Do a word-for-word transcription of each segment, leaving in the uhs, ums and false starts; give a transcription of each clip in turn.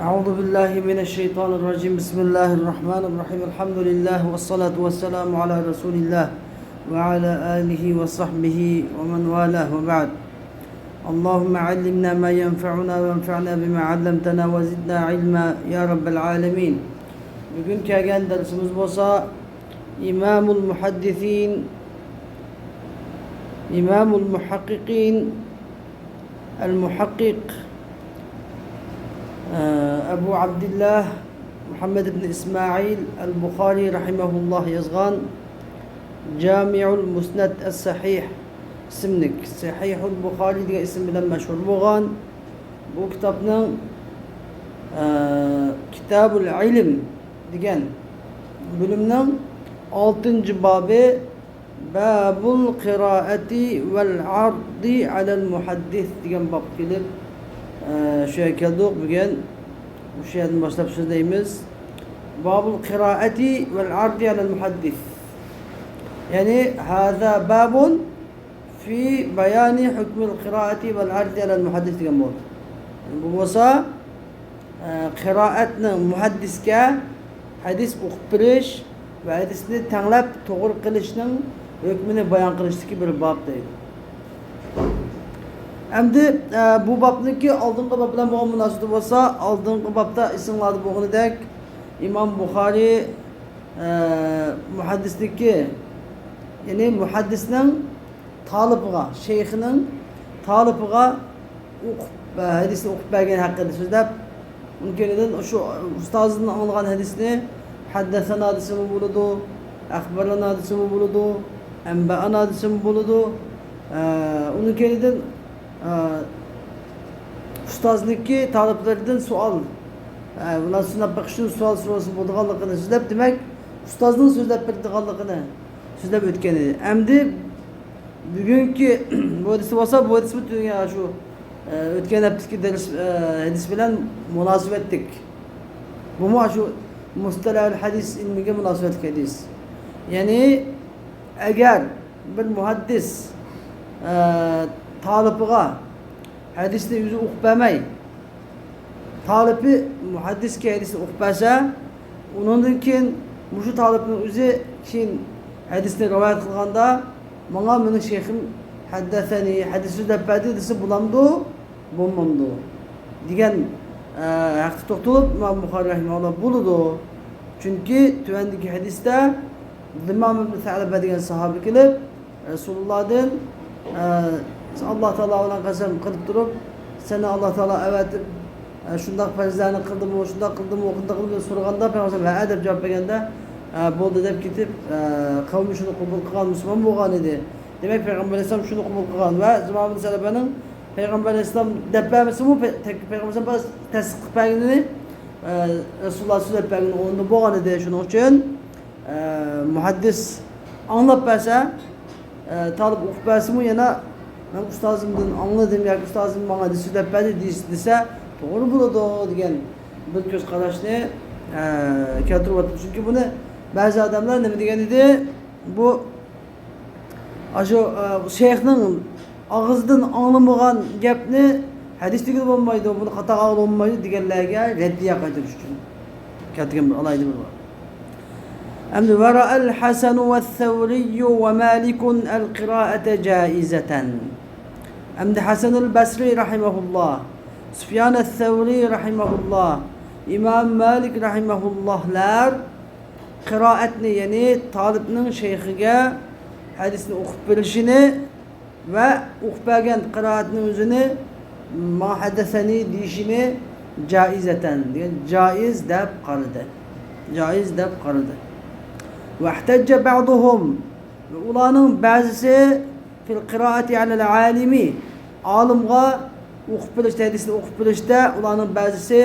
أعوذ بالله من الشيطان الرجيم. بسم الله الرحمن الرحيم. الحمد لله والصلاة والسلام على رسول الله وعلى آله وصحبه ومن والاه وبعد. اللهم علمنا ما ينفعنا وانفعنا بما علمتنا وزدنا علما يا رب العالمين. بۈگۈن كەلگەن دەرسىمىز بولسا إمام المحدثين، إمام المحققين، المحقق، ئە، ئەبۇ ئابدۇللا مۇھەممەد ئىبن ئىسمائىل ئەل بۇخارىي رەھىمەھۇللاھ يازغان جامىئۇل مۇسنەد ئەس سەھىھ ئىسىملىك، سەھىھۇل بۇخارىي دېگەن ئىسىم بىلەن مەشھۇر بولغان بۇ كىتابنىڭ، ئە، كىتابۇل ئىلم دېگەن بۆلۈمنىڭ ئالتىنچى بابى، بابۇل قىرائەتى ۋەل ئەرزى ئەلەل مۇھەددىس دېگەن بابقا كېلىپ، ئە، شۇ يەرگە كەلدۇق. بۈگۈن شۇ يەردىن باشلاپ سۆزلەيمىز. بابۇل قىرائەتى ۋەل ئەرزى ئەلەل مۇھەددىس. يەنى، ھازا بابۇن في بيان حكم القراءة والعرض على المحدث دېگەن بولدى. بۇ بولسا، ئە، قىرائەتنىڭ مۇھەددىسكە ھەدىس ئوقۇپ بېرىش ۋە ھەدىسنى تەڭلەپ توغرا قىلىشنىڭ ھۆكمىنى بايان قىلىشتىكى بىر باب دەيدۇ. ئەمدى، ئە، بۇ بابنىڭكى ئالدىنقى باب بىلەن بولغان مۇناسىۋىتى بولسا، ئالدىنقى بابتا ئېسىڭلاردا بولغىنىدەك، ئىمام بۇخارىي، ئە، مۇھەددىسنىڭكى، يەنى مۇھەددىسنىڭ تالىپىغا، شەيخىنىڭ تالىپىغا ئوقۇپ، ھەدىسنى ئوقۇپ بەرگەن ھەققىدە سۆزلەپ، ئۇنىڭ كەينىدىن شۇ ئۇستازىدىن ئاڭلىغان ھەدىسنى ھەددەسەنا دېسىمۇ بولىدۇ، ئەخبەرەنا دېسىمۇ بولىدۇ، ئەنبەئەنا دېسىمۇ بولىدۇ. ئە، ئۇنىڭ كەينىدىن، ئە، ئۇستازنىڭكى تالىپلىرىدىن سوئال، ئە، ئۇلار سىناپ بېقىش ئۈچۈن سوئال سورىسا بولىدىغانلىقىنى سۆزلەپ، دېمەك، ئۇستازنىڭ سۆزلەپ بېرىدىغانلىقىنى سۆزلەپ ئۆتكەن ئىدى. ئەمدى بۈگۈنكى بۇ ھەدىستە بولسا، بۇ ھەدىس پۈتۈن شۇ، ئە، ئۆتكەن ھەپتىدىكى دەرس، ئە، ھەدىس بىلەن مۇناسىۋەتلىك. بۇمۇ شۇ مۇستەلەھۇل ھەدىس ئىلمىگە مۇناسىۋەتلىك ھەدىس. يەنى، ئەگەر بىر مۇھەددىس، ئە، تالىپىغا ھەدىسنى ئۆزى ئوقۇپ بەرمەي، تالىپى مۇھەددىسكە ھەدىسنى ئوقۇپ بەرسە، ئۇنىڭدىن كېيىن مۇشۇ تالىپنىڭ ئۆزى كېيىن ھەدىسنى رىۋايەت قىلغاندا، ماڭا مېنىڭ شەيخىم ھەددەسەنى، ھەدىس سۆزلەپ بەردى دېسە بولامدۇ، بولمامدۇ دېگەن، ئە، ھەقتە توختىلىپ، ئىمام بۇخارىي رەھىمەھۇللاھ بولىدۇ. چۈنكى تۆۋەندىكى ھەدىستە دىمام ئىبن سەلەبە دېگەن ساھابە كېلىپ، رەسۇلۇللاھدىن، ئە، ئاللا تائالا بىلەن قەسەم قىلىپ تۇرۇپ، سېنى ئاللا تائالا ئەۋەتىپ، ئە، شۇنداق پەرزلەرنى قىلدىمۇ، شۇنداق قىلدىمۇ، قانداق قىلدىمۇ دەپ سورىغاندا، پەيغەمبەر ھە دەپ جاۋاب بەرگەندە، ئە، بولدى دەپ كېتىپ، ئە، قەۋمى شۇنى قوبۇل قىلغان، مۇسۇلمان بولغان ئىدى. دېمەك، پەيغەمبەر ئەلەيھىسسالام شۇنى قوبۇل قىلغان ۋە دىمام ئىبن سەلەبەنىڭ پەيغەمبەر ئەلەيھىسسالام دەپ بەرمىسىمۇ، پەي-، تەك-، پەيغەمبەر ئەلەيھىسسالام تەستىقلاپ بەرگىنىنى، ئە، رەسۇلۇللا سۆزلەپ بەرگىنى ئورنىدا بولغان ئىدى. شۇنىڭ ئۈچۈن، ئە، مۇھەددىس ئاڭلاپ بەرسە، ئە، تالىپ ئوقۇپ بەرسىمۇ يەنە مەن ئۇستازىمدىن ئاڭلىدىم ياكى ئۇستازىم ماڭا سۆزلەپ بەردى دېسە، دېسە توغرا بولىدۇ دېگەن بىر كۆز قاراشنى، ئە، كەلتۈرۈۋاتىدۇ. چۈنكى بۇنى بەزى ئادەملەر نېمە دېگەن ئىدى؟ بۇ ئاشۇ، ئە، شەيخنىڭ ئاغزىدىن ئاڭلىمىغان گەپنى ھەدىس دېگىلى بولمايدۇ، بۇنى خاتا ئاڭلىغىلى بولمايدۇ دېگەنلەرگە رەددىيە قايتۇرۇش ئۈچۈن كەلتۈرگەن بىر ئالاھىدە بىر بار. ئەمدى، ورأى الحسن والثوري ومالك القراءة جائزة. ئەمدى ھەسەنۇل بەسرى رەھىمەھۇللاھ، سۇفيان ئەس-سەۋرى رەھىمەھۇللاھ، ئىمام مالىك رەھىمەھۇللاھلار قىرائەتنى، يەنى تالىپنىڭ شەيخىگە ھەدىسنى ئوقۇپ بېرىشىنى ۋە ئوقۇپ بەرگەن قىرائەتنىڭ ئۆزىنى ما ھەددەسەنى دېيىشىنى جائىزەتەن دېگەن، جائىز دەپ قارىدى. جائىز دەپ قارىدى. واحتج بعضهم، ئۇلارنىڭ بەزىسى، في القراءة على العالم، ئالىمغا ئوقۇپ بېرىشتە، ھەدىسنى ئوقۇپ بېرىشتە ئۇلارنىڭ بەزىسى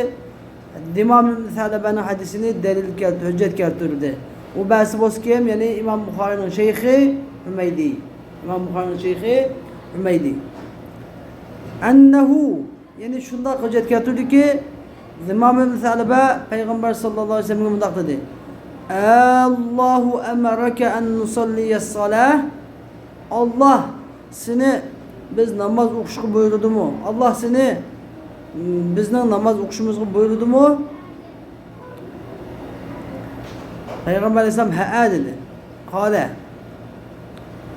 دىمام ئىبن سەلەبەنىڭ ھەدىسىنى دەلىل كەلتۈردى، ھۆججەت كەلتۈردى. ئۇ بەزىسى بولسا كىم؟ يەنى ئىمام بۇخارىنىڭ شەيخى ھۈمەيدى. ئىمام بۇخارىنىڭ شەيخى ھۈمەيدى. أنه، يەنى شۇنداق ھۆججەت كەلتۈردىكى، دىمام ئىبن سەلەبە پەيغەمبەر ساللاللاھۇ ئەلەيھى ۋەسەللەمگە مۇنداق دېدى: «ئاللاھۇ ئەمەرەكە ئەن نۇسەللىيەس سالاھ؟» ئاللاھ سېنى بىز ناماز ئوقۇشقا بۇيرۇدىمۇ؟ ئاللاھ سېنى بىزنىڭ ناماز ئوقۇشىمىزغا بۇيرۇدىمۇ؟ پەيغەمبەر ئەلەيھىسسالام ھەئە دېدى. قال.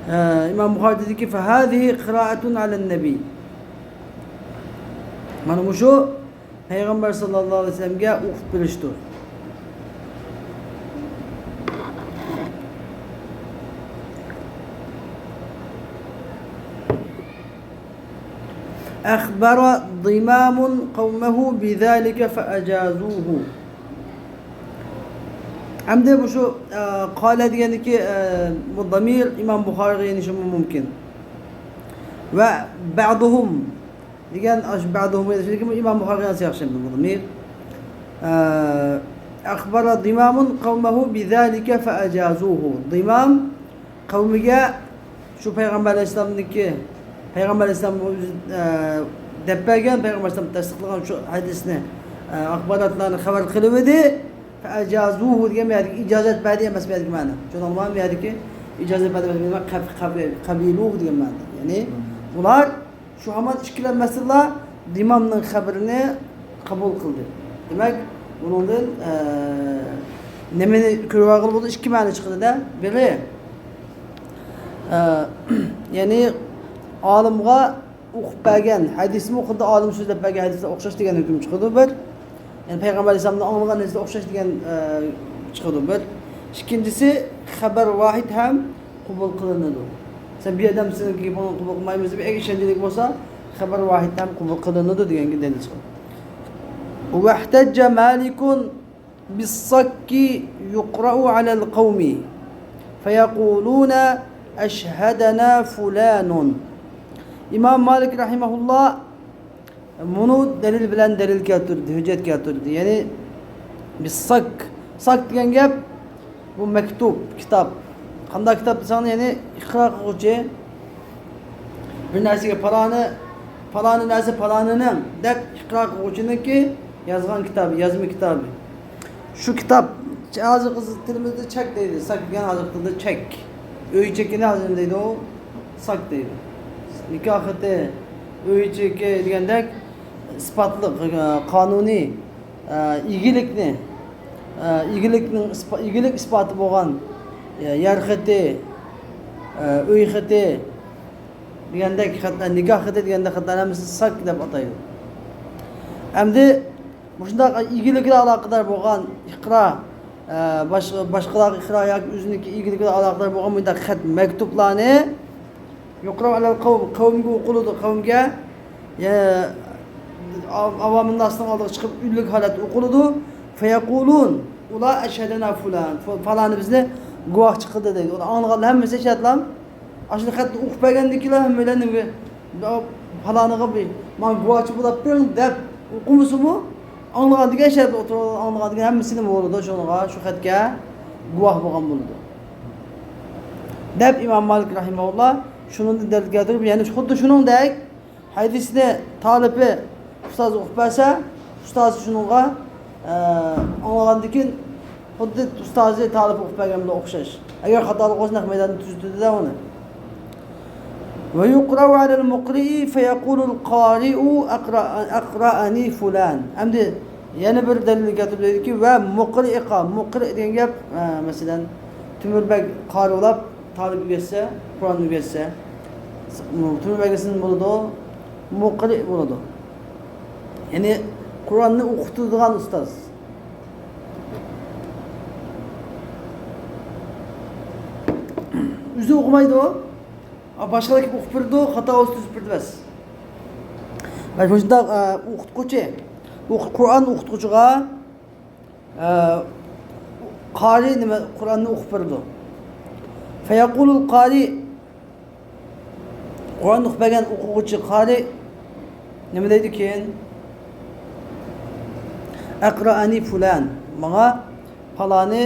ئە، ئىمام بۇخارى دېدىكى، فهذه قراءة على النبي. مانا مۇشۇ پەيغەمبەر ساللاللاھۇ ئەلەيھى ۋەسەللەمگە ئوقۇپ بېرىشتۇر. أخبر ضمام قومه بذلك فأجازوه. ئەمدى مۇشۇ، ئە، قالە دېگەندىكى، ئە، بۇ دامىر ئىمام بۇخارىغا يېنىشىمۇ مۇمكىن. ۋە بەئدۇھۇم دېگەن، ئاشۇ بەئدۇھۇم دېگەن ئىمام بۇخارىغا يېنىشى ياخشى بۇ دامىر. ئە، أخبر ضمام قومه بذلك فأجازوه. دىمام قەۋمىگە شۇ پەيغەمبەر ئەلەيھىسسالامنىڭكى، پەيغەمبەر ئەلەيھىسسالام ئۆزى، ئە، دەپ بەرگەن، پەيغەمبەر ئەلەيھىسسالام تەستىقلىغان شۇ ھەدىسنى، ئە، ئەخباراتلارنى خەۋەر قىلىۋىدى. فەئەجازۇھۇ دېگەن بۇ يەردىكى ئىجازەت بەردى ئەمەس، بۇ يەردىكى مەنە. چۈشەندىڭلارمۇ؟ بۇ يەردىكى ئىجازەت بەردى ئەمەس، قەب-، قەب-، قەبىلۇھۇ دېگەن مەنىدە. يەنى ئۇلار شۇ ھامان ئىككىلەنمەستىنلا دىمامنىڭ خەۋىرىنى قوبۇل قىلدى. دېمەك، بۇنىڭدىن، ئە، نېمىنى كۆرۈۋالغىلى بولىدۇ؟ ئىككى مەنە چىقىدۇ-دە. بىرى، ئە، يەنى ئالىمغا ئوقۇپ بەرگەن ھەدىسمۇ خۇددى ئالىم سۆزلەپ بەرگەن ھەدىسكە ئوخشاش دېگەن ھۆكۈم چىقىدۇ بىر. يەنى پەيغەمبەر ئەلەيھىسسالامدىن ئاڭلىغان ھەدىسكە ئوخشاش دېگەن، ئە، چىقىدۇ بىر. ئىككىنچىسى، خەبەر ۋاھىد ھەم قوبۇل قىلىنىدۇ. سەن بىر ئادەم سېنىڭ گېپىڭنى قوبۇل قىلمايمىز دەپ، ئەگەر ئىشەنچلىك بولسا، خەبەر ۋاھىد ھەم قوبۇل قىلىنىدۇ دېگەنگە دەلىل چىقىدۇ. واحتج مالك بالصك يقرأ على القوم فيقولون أشهدنا فلان. ئىمام مالىك رەھىمەھۇللا مۇنۇ دەلىل بىلەن دەلىل كەلتۈردى، ھۆججەت كەلتۈردى. يەنى، بالصك. ساك دېگەن گەپ، بۇ مەكتۇب، كىتاب. قانداق كىتاب دېسەڭ، يەنى ئىقرار قىلغۇچى بىر نەرسىگە پالانى، پالانى نەرسە پالانىنىڭ دەپ ئىقرار قىلغۇچىنىڭكى يازغان كىتابى، يازما كىتابى. شۇ كىتاب، ھازىرقى تىلىمىزدا چەك دەيدۇ. ساك دېگەن ھازىرقى تىلدا چەك. ئۆي چېكىنى ھازىر نېمە دەيدۇ؟ ساك دەيدۇ. نىكاھ خېتى، ئۆي چېكى دېگەندەك ئىسپاتلىق، ئە، قانۇنىي، ئە، ئىگىلىكنى، ئە، ئىگىلىكنىڭ ئىسپا-، ئىگىلىك ئىسپاتى بولغان، ئە، يەر خېتى، ئە، ئۆي خېتى دېگەندەك خەتلەر، نىكاھ خېتى دېگەندەك خەتلەر ھەممىسىنى ساك دەپ ئاتايدۇ. ئەمدى مۇشۇنداق ئىگىلىكىگە ئالاقىدار بولغان ئىقرار، ئە، باش-، باشقىلارغا ئىقرار ياكى ئۆزىنىڭكى ئىگىلىكىگە ئالاقىدار بولغان مۇنداق خەت، مەكتۇپلارنى يۇقرا ئەلەل قەۋم، قەۋمگە ئوقۇلىدۇ، قەۋمگە، يە، ئاۋامىنناسنىڭ ئالدىغا چىقىپ ئۈنلۈك ھالەتتە ئوقۇلىدۇ. فيقولون، ئۇلار، أشهدنا فلان، ف-، پالانى بىزنى گۇۋاھچى قىلدى دەيدۇ. ئۇلار ئاڭلىغانلار ھەممىسى شاھىتلام. ئاشۇ خەتنى ئوقۇپ بەرگەندىن كېيىن ھەممەيلەن نېمە، پالانىغا بىر، ماڭا گۇۋاھچى بولاپ بېرىڭ دەپ ئوقۇمىسىمۇ، ئاڭلىغان دېگەن شەرت ئولتۇرۇپ ئاڭلىغان دېگەن ھەممىسى نېمە بولىدۇ، شۇنىڭغا، شۇ خەتكە گۇۋاھ بولغان بولىدۇ. دەپ ئىمام مالىك رەھىمەھۇللا شۇنىڭدىن دەلىل كەلتۈرۈپ، يەنى خۇددى شۇنىڭدەك ھەدىسنى تالىپى ئۇستازى ئوقۇپ بەرسە، ئۇستازى شۇنىڭغا، ئە، ئاڭلىغاندىن كېيىن خۇددى ئۇستازى تالىپى ئوقۇپ بەرگەن بىلەن ئوخشاش. ئەگەر خاتالىق بولسا نەق مەيداندا تۈزىتىدۇ-دە ئۇنى. ويقرأ على المقرئ فيقول القارئ أقرأ-، أقرأني فلان. ئەمدى يەنە بىر دەلىلنى كەلتۈرۈپ دەيدۇكى، ۋە مۇقرىئقا، مۇقرىئ دېگەن گەپ، ئە، مەسىلەن، تۆمۈر بەگ قارى بولاپ، تالىپ ئۆگەتسە، قۇرئان ئۆگەتسە، تۆمۈر بەگىسىدىن بولىدۇ، مۇقرىئ بولىدۇ. يەنى قۇرئاننى ئوقۇتىدىغان ئۇستاز. ئۆزى ئوقۇمايدۇ، باشقىلار كېلىپ ئوقۇپ بېرىدۇ، خاتا بولسا تۈزۈپ بېرىدۇ بەس. مانا مۇشۇنداق، ئە، ئوقۇتقۇچى، ئوقۇ-، قۇرئان ئوقۇتقۇچىغا ئە، قارى نېمە، قۇرئاننى ئوقۇپ بېرىدۇ. فيقول القاري، قۇرئاننى ئوقۇپ بەرگەن ئوقۇغۇچى قارى نېمە دەيدۇ كېيىن؟ أقرأني فلان، ماڭا پالانى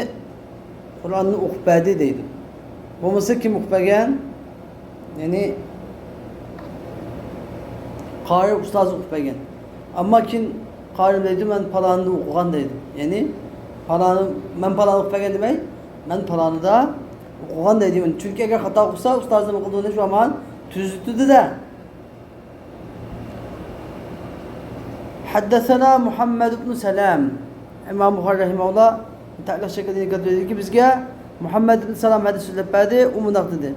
قۇرئاننى ئوقۇپ بەردى دەيدۇ. بولمىسا كىم ئوقۇپ بەرگەن؟ يەنى قارى ئۇستازى ئوقۇپ بەرگەن. ئەمما كېيىن قارى دەيدۇ، مەن پالانىدا ئوقۇغان دەيدۇ. يەنى پالانى، مەن پالانى ئوقۇپ بەرگەن دېمەي، مەن پالانىدا ئوقۇغان دەيدۇ. چۈنكى ئەگەر خاتا ئوقۇسا، ئۇستازى نېمە قىلىدۇ، شۇ ھامان تۈزىتىدۇ-دە. حدثنا محمد بن سلام. ئىمام بۇخارى رەھىمەھۇللا تەلىق شەكلىدە دېدىكى، بىزگە مۇھەممەد ئىبن سالام ھەدىس سۆزلەپ بەردى، ئۇ مۇنداق دېدى: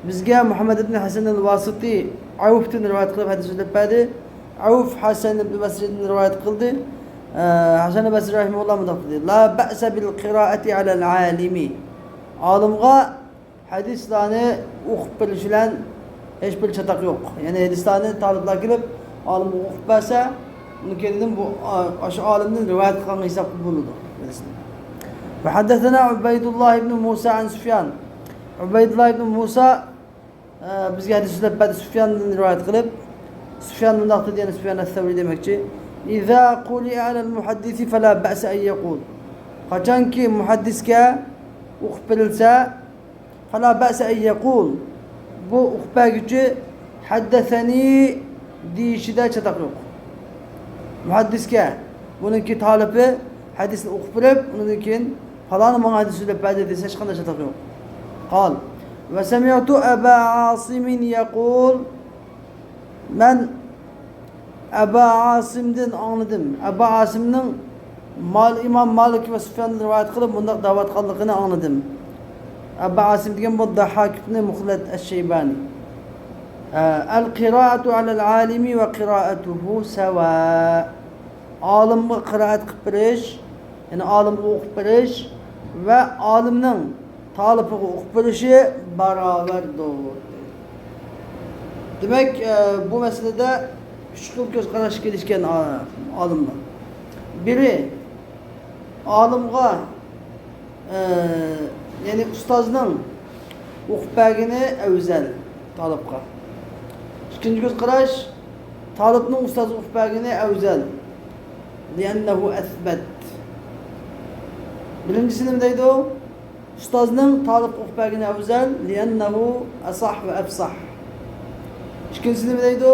بىزگە مۇھەممەد ئىبن ھەسەن ئەل ۋاسىتى ئەۋفتىن رىۋايەت قىلىپ ھەدىس سۆزلەپ بەردى. ئەۋف ھەسەن ئىبن بەسرىدىن رىۋايەت قىلدى. ئە، ھەسەن بەسرى رەھىمەھۇللا مۇنداق دېدى: لا بەئسە بىل قىرائەتى ئەلەل ئالىمى. ئالىمغا ھەدىسلارنى ئوقۇپ بېرىش بىلەن ھېچ بىر چاتاق يوق. يەنى ھەدىسلارنى تالىپلار كېلىپ، ئالىمغا ئوقۇپ بەرسە، ئۇنىڭ كەينىدىن بۇ، ئا-، ئاشۇ ئالىمدىن رىۋايەت قىلغان ھېسابقا بولىدۇ. وحدثنا عبيد الله بن موسى عن سفيان. ئۇبەيدۇللا ئىبن مۇسا، ئە، بىزگە ھەدىس سۆزلەپ بەردى، سۇفياندىن رىۋايەت قىلىپ. سۇفيان مۇنداق دېدى، يەنى سۇفيان ئەس-سەۋرى دېمەكچى: إذا قرئ على المحدث فلا بأس أن يقول. قاچانكى مۇھەددىسكە ئوقۇپ بېرىلسە، فلا بأس أن يقول، بۇ ئوقۇپ بەرگۈچى حدثني دېيىشىدە چاتاق يوق. مۇھەددىسكە، بۇنىڭكى تالىپى ھەدىسنى ئوقۇپ بېرىپ، ئۇنىڭدىن كېيىن، پالانى ماڭا ھەدىس سۆزلەپ بەردى دېسە، ھېچقانداق چاتاق يوق. قال: وسمعت أبا عاصم يقول، مەن ئەبا ئاسىمدىن ئاڭلىدىم. ئەبا ئاسىمنىڭ مال-، ئىمام مالىك ۋە سۇفياندىن رىۋايەت قىلىپ، مۇنداق دەۋاتقانلىقىنى ئاڭلىدىم. ئەبا ئاسىم دېگەن بۇ دەھھاك ئىبنى مۇخلەد ئەششەيبانى. ئە، القراءة على العالم وقراءته سواء. ئالىمغا قىرائەت قىلىپ بېرىش، يەنى ئالىمغا ئوقۇپ بېرىش ۋە ئالىمنىڭ تالىپىغا ئوقۇپ بېرىشى باراۋەردۇر. دېمەك، ئە، بۇ مەسىلىدە ئۈچ خىل كۆز قاراشقا كېلىشكەن، ئا-، ئالىملار. بىرى، ئالىمغا، ئە، يەنى ئۇستازنىڭ ئوقۇپ بەرگىنى ئەۋزەل تالىپقا. ئىككىنچى كۆز قاراش، تالىپنىڭ ئۇستازغا ئوقۇپ بەرگىنى ئەۋزەل. لأنه أثبت. بىرىنچىسى نېمە دەيدۇ؟ ئۇستازنىڭ تالىپقا ئوقۇپ بەرگىنى ئەۋزەل، لأنه أصح وأفصح. ئىككىنچىسى نېمە دەيدۇ؟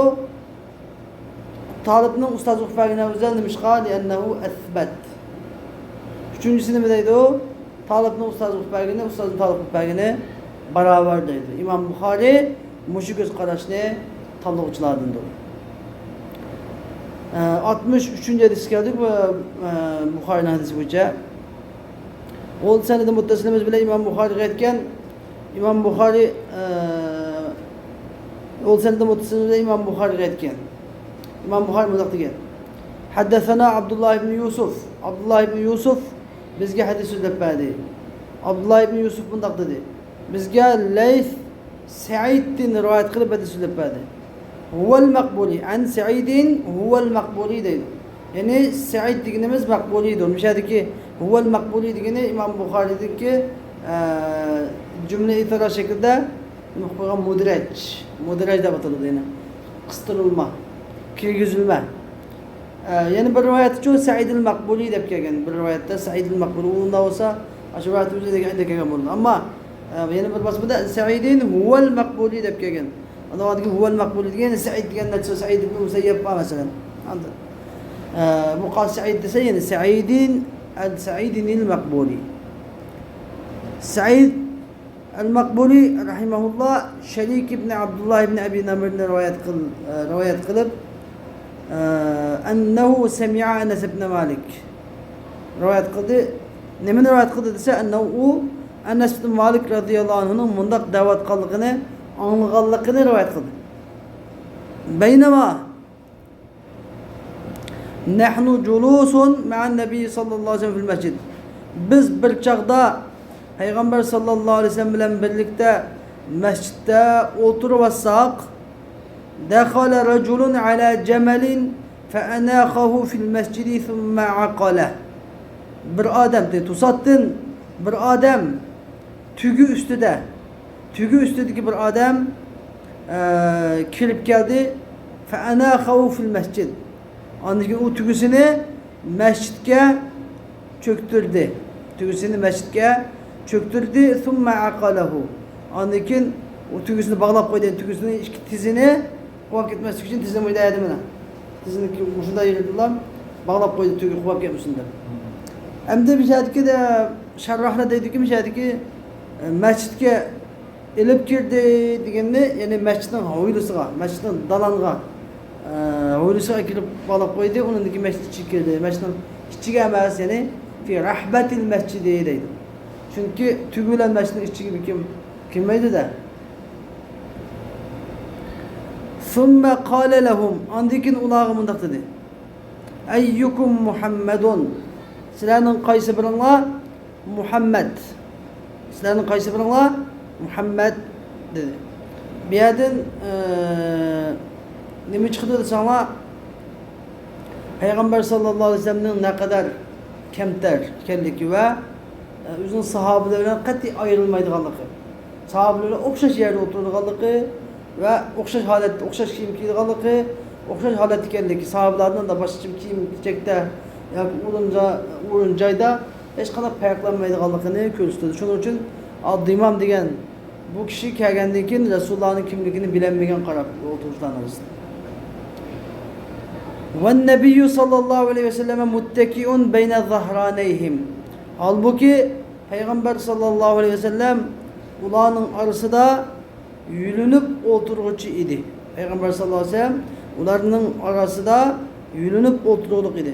تالىپنىڭ ئۇستازغا ئوقۇپ بەرگىنى ئەۋزەل، نېمىشقا؟ لأنه أثبت. ئۈچىنچىسى نېمە دەيدۇ؟ تالىپنىڭ ئۇستازغا ئوقۇپ بەرگىنى، ئۇستازنىڭ تالىپقا ئوقۇپ بەرگىنى باراۋەر دەيدۇ. ئىمام بۇخارى مۇشۇ كۆز قاراشنى تاللىغۇچىلاردىندۇر. ئە، ئاتمىش ئۈچىنچى ھەدىسكە كەلدۇق. بۇ، ئە، بۇخارىنىڭ ھەدىسى بويىچە. ئۇ سەنىدى مۇتتەسىلىمىز بىلەن ئىمام بۇخارىغا يەتكەن. ئىمام بۇخارى، ئە، ئۇ سەنىدى مۇتتەسىلىمىز بىلەن ئىمام بۇخارىغا يەتكەن. ئىمام بۇخارى مۇنداق دېگەن: حدثنا عبد الله بن يوسف. ئابدۇللا ئىبن يۈسۈف بىزگە ھەدىس سۆزلەپ بەردى. ئابدۇللا ئىبن يۈسۈف مۇنداق دېدى: بىزگە لەيس سەئىدتىن رىۋايەت قىلىپ ھەدىس سۆزلەپ بەردى. ھۇۋەل مەقبۇلى، ئەن سەئىدىن ھۇۋەل مەقبۇلى دەيدۇ. يەنى سەئىد دېگىنىمىز مەقبۇلىدۇر. مۇشۇ يەردىكى ھۇۋەل مەقبۇلى دېگىنى ئىمام بۇخارىدىكى، ئە، جۈملە ئېتىراز شەكلىدە نېمە قىلغان؟ مۇدرەج. مۇدرەج دەپ ئاتىلىدۇ يەنە. قىستۇرۇلما، كىرگۈزۈلمە. ئە، يەنە بىر رىۋايەتتىچۇ سەئىدىل مەقبۇلى دەپ كەلگەن. بىر رىۋايەتتە سەئىدىل مەقبۇلى. ئۇنداق بولسا، ئاشۇ رىۋايەت ئۆزىدە كەلگەن بولىدۇ. ئەمما، ئە، يەنە بىر باسمىدا سەئىدىن ھۇۋەل مەقبۇلى دەپ كەلگەن. ئاندىن كېيىن ھۇۋەل مەقبۇلى دېگەن سەئىد دېگەن نەرسە، سەئىد ئىبن مۇسەييەب بار مەسىلەن. ئاندىن، ئە، بۇ قال سەئىد دېسە، يەنى سەئىدىن، ئەل سەئىدىنىل مەقبۇلى. سەئىد ئەل مەقبۇلى رەھىمەھۇللا شەرىك ئىبنى ئابدۇللا ئىبنى ئەبى نەمىرنى رىۋايەت قىل-، ئە، رىۋايەت قىلىپ، ئە، ئەننەھۇ سەمىئە ئەنەس ئىبنە مالىك رىۋايەت قىلدى. نېمىنى رىۋايەت قىلدى دېسە، ئەننەھۇ ئۇ ئەنەس ئىبنى مالىك رەزىيەللاھۇ ئەنھۇنىڭ مۇنداق دەۋاتقانلىقىنى ئاڭلىغانلىقىنى رىۋايەت قىلدى. بەينەما نەھنۇ جۇلۇسۇن مەئەن نەبىي ساللاللاھۇ ئەلەيھى ۋەسەللەم فىل مەسجىد. بىز بىر چاغدا پەيغەمبەر ساللاللاھۇ ئەلەيھى ۋەسەللەم بىلەن بىرلىكتە مەسچىتتە ئولتۇرۇۋاتساق، دەخەلە رەجۇلۇن ئەلا جەمەلىن فەئەنەخەھۇ فىل مەسجىدى سۇممە ئەقەلەھ. بىر ئادەم، توساتتىن بىر ئادەم تۆگە ئۈستىدە، تۆگە ئۈستىدىكى بىر ئادەم، ئە، كىرىپ كەلدى. فەئەنەخەھۇ فىل مەسجىد. ئاندىن كېيىن ئۇ تۆگىسىنى مەسچىتكە چۆكتۈردى. تۆگىسىنى مەسچىتكە چۆكتۈردى. ثم عقله. ئاندىن كېيىن ئۇ تۆگىسىنى باغلاپ قويدى. تۆگىسىنى ئىككى تىزىنى قوپۇپ كەتمەسلىك ئۈچۈن تىزىنى مۇشۇنداق يېرىدىلا باغلاپ قويدى، تۆگە قوپۇپ كەتمىسۇن دەپ. ئەمدى بۇ يەردىكى دە شەرراھلار دەيدۇكى، بۇ يەردىكى، ئە، مەسچىتكە ئېلىپ كىردى دېگەننى، يەنى مەسچىتنىڭ ھويلىسىغا، مەسچىتنىڭ دالانغا، ئە، ھويلىسىغا كىرىپ باغلاپ قويدى، ئۇنىڭدىكى مەسچىت ئىچىگە كىردى. مەسچىتنىڭ ئىچىگە ئەمەس، يەنى في رەھبەتىل مەسچىدى دەيدۇ. چۈنكى تۈگۈلەن مەسچىتنىڭ ئىچىگە بىر كىم كىرمەيدۇ-دە. ثم قال لهم، ئاندىن كېيىن ئۇلارغا مۇنداق دېدى. أيكم محمد؟ سىلەرنىڭ قايسى بىرىڭلار مۇھەممەد؟ سىلەرنىڭ قايسى بىرىڭلار مۇھەممەد؟ دېدى. بۇ يەردىن، ئە، نېمە چىقىدۇ دېسەڭلار، پەيغەمبەر ساللاللاھۇ ئەلەيھى ۋەسەللەمنىڭ نەقەدەر كەمتەر ئىكەنلىكى ۋە، ئە، ئۆزىنىڭ ساھابىلىرى بىلەن قەتئىي ئايرىلمايدىغانلىقى. ساھابىلەر بىلەن ئوخشاش يەردە ئولتۇرىدىغانلىقى ۋە ئوخشاش ھالەتتە، ئوخشاش كىيىم كىيىدىغانلىقى، ئوخشاش ھالەتتە ئىكەنلىكى، ساھابىلەردىن باشقىچە كىيىم كېچەكتە ياكى ئورۇنجا-، ئورۇن جايدا ھېچقانداق پەرقلەنمەيدىغانلىقىنى كۆرسىتىدۇ. شۇنىڭ ئۈچۈن ئابدۇيمام دېگەن بۇ كىشى كەلگەندىن كېيىن رەسۇلۇللانىڭ كىملىكىنى بىلەلمىگەن قاراپ ئولتۇرۇشلارنىڭ ئارىسىدا. والنبي صلى الله عليه وسلم متكئ بين ظهرانيهم. ھالبۇكى، پەيغەمبەر ساللاللاھۇ ئەلەيھى ۋەسەللەم ئۇلارنىڭ ئارىسىدا يۆلىنىپ ئولتۇرغۇچى ئىدى. پەيغەمبەر ساللاللاھۇ ئەلەيھى ۋەسەللەم ئۇلارنىڭ ئارىسىدا يۆلىنىپ ئولتۇرغۇلۇق ئىدى.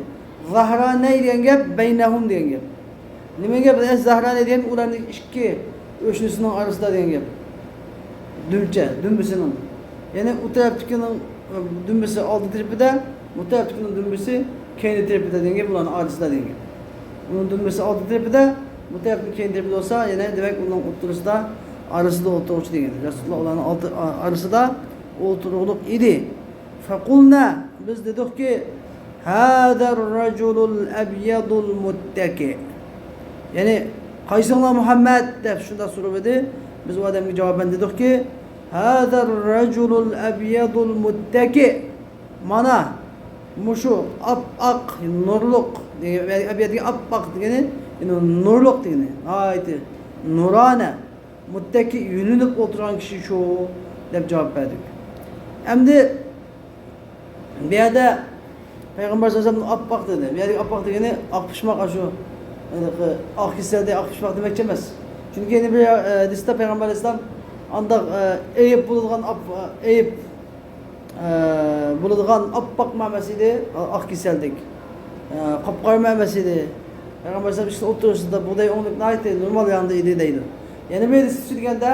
زاھرانەي دېگەن گەپ بەينەھۇم دېگەن گەپ. نېمە گەپ؟ ئە، زاھرانەي دېگەن ئۇلارنىڭ ئىككى ئۆشنىسىنىڭ ئارىسىدا دېگەن گەپ. دۈمچە، دۈمبىسىنىڭ. يەنى ئۇ تەرەپتىكىنىڭ، ئە، دۈمبىسى ئالدى تەرىپىدە، بۇ تەرەپتىكىنىڭ دۈمبىسى كەينى تەرىپىدە دېگەن گەپ، ئۇلارنىڭ ئارىسىدا دېگەن گەپ. ئۇنىڭ دۈمبىسى ئالدى تەرىپىدە، بۇ تەرەپنىڭ كەينى تەرىپىدە بولسا، يەنە دېمەك ئۇنىڭ ئوتتۇرىسىدا، ئارىسىدا ئولتۇرغۇچى دېگەن. رەسۇلۇللا ئۇلارنىڭ ئالدى، ئا-، ئارىسىدا ئولتۇرغۇلۇق ئىدى. فقلنا، بىز دېدۇقكى، هذا الرجل الأبيض المتكئ. يەنى، قايسىڭلار مۇھەممەد؟ دەپ شۇنداق سورىۋىدى. بىز ئۇ ئادەمگە جاۋابەن دېدۇقكى، هذا الرجل الأبيض المتكئ. مانا، مۇشۇ ئاپئاق، نۇرلۇق، ئەبيەد دېگەن ئاپئاق دېگىنى، يەنى نۇرلۇق دېگىنى، ناھايىتى نۇرانە، مۇتتەكىئ، يۆلىنىپ ئولتۇرغان كىشى شۇ، دەپ جاۋاب بەردۇق. ئەمدى بۇ يەردە پەيغەمبەر سەللەللاھۇ ئەلەيھى ۋەسەللەم ئاپئاق دېدى. بۇ يەردىكى ئاپئاق دېگىنى ئاق پىشماق، ئاشۇ ھېلىقى ئاق كېسەلدەك ئاق پىشماق دېمەكچى ئەمەس. چۈنكى يەنە بىر، ئە، ھەدىستە پەيغەمبەر ئەلەيھىسسالام ئانداق، ئە، ئەيىب بولىدىغان ئاپ-، ئەيىب، ئە، بولىدىغان ئاپئاق ئەمەس ئىدى، ئاق كېسەلدەك. ئە، قاپقارىمۇ ئەمەس ئىدى. پەيغەمبەر ئەلەيھىسسالام ئىككىسىنىڭ ئوتتۇرىسىدا بۇغداي ئوڭلۇق ناھايىتى نورمال ھالدا ئىدى دەيدۇ. يەنە بىر ھەدىستە دېگەندە،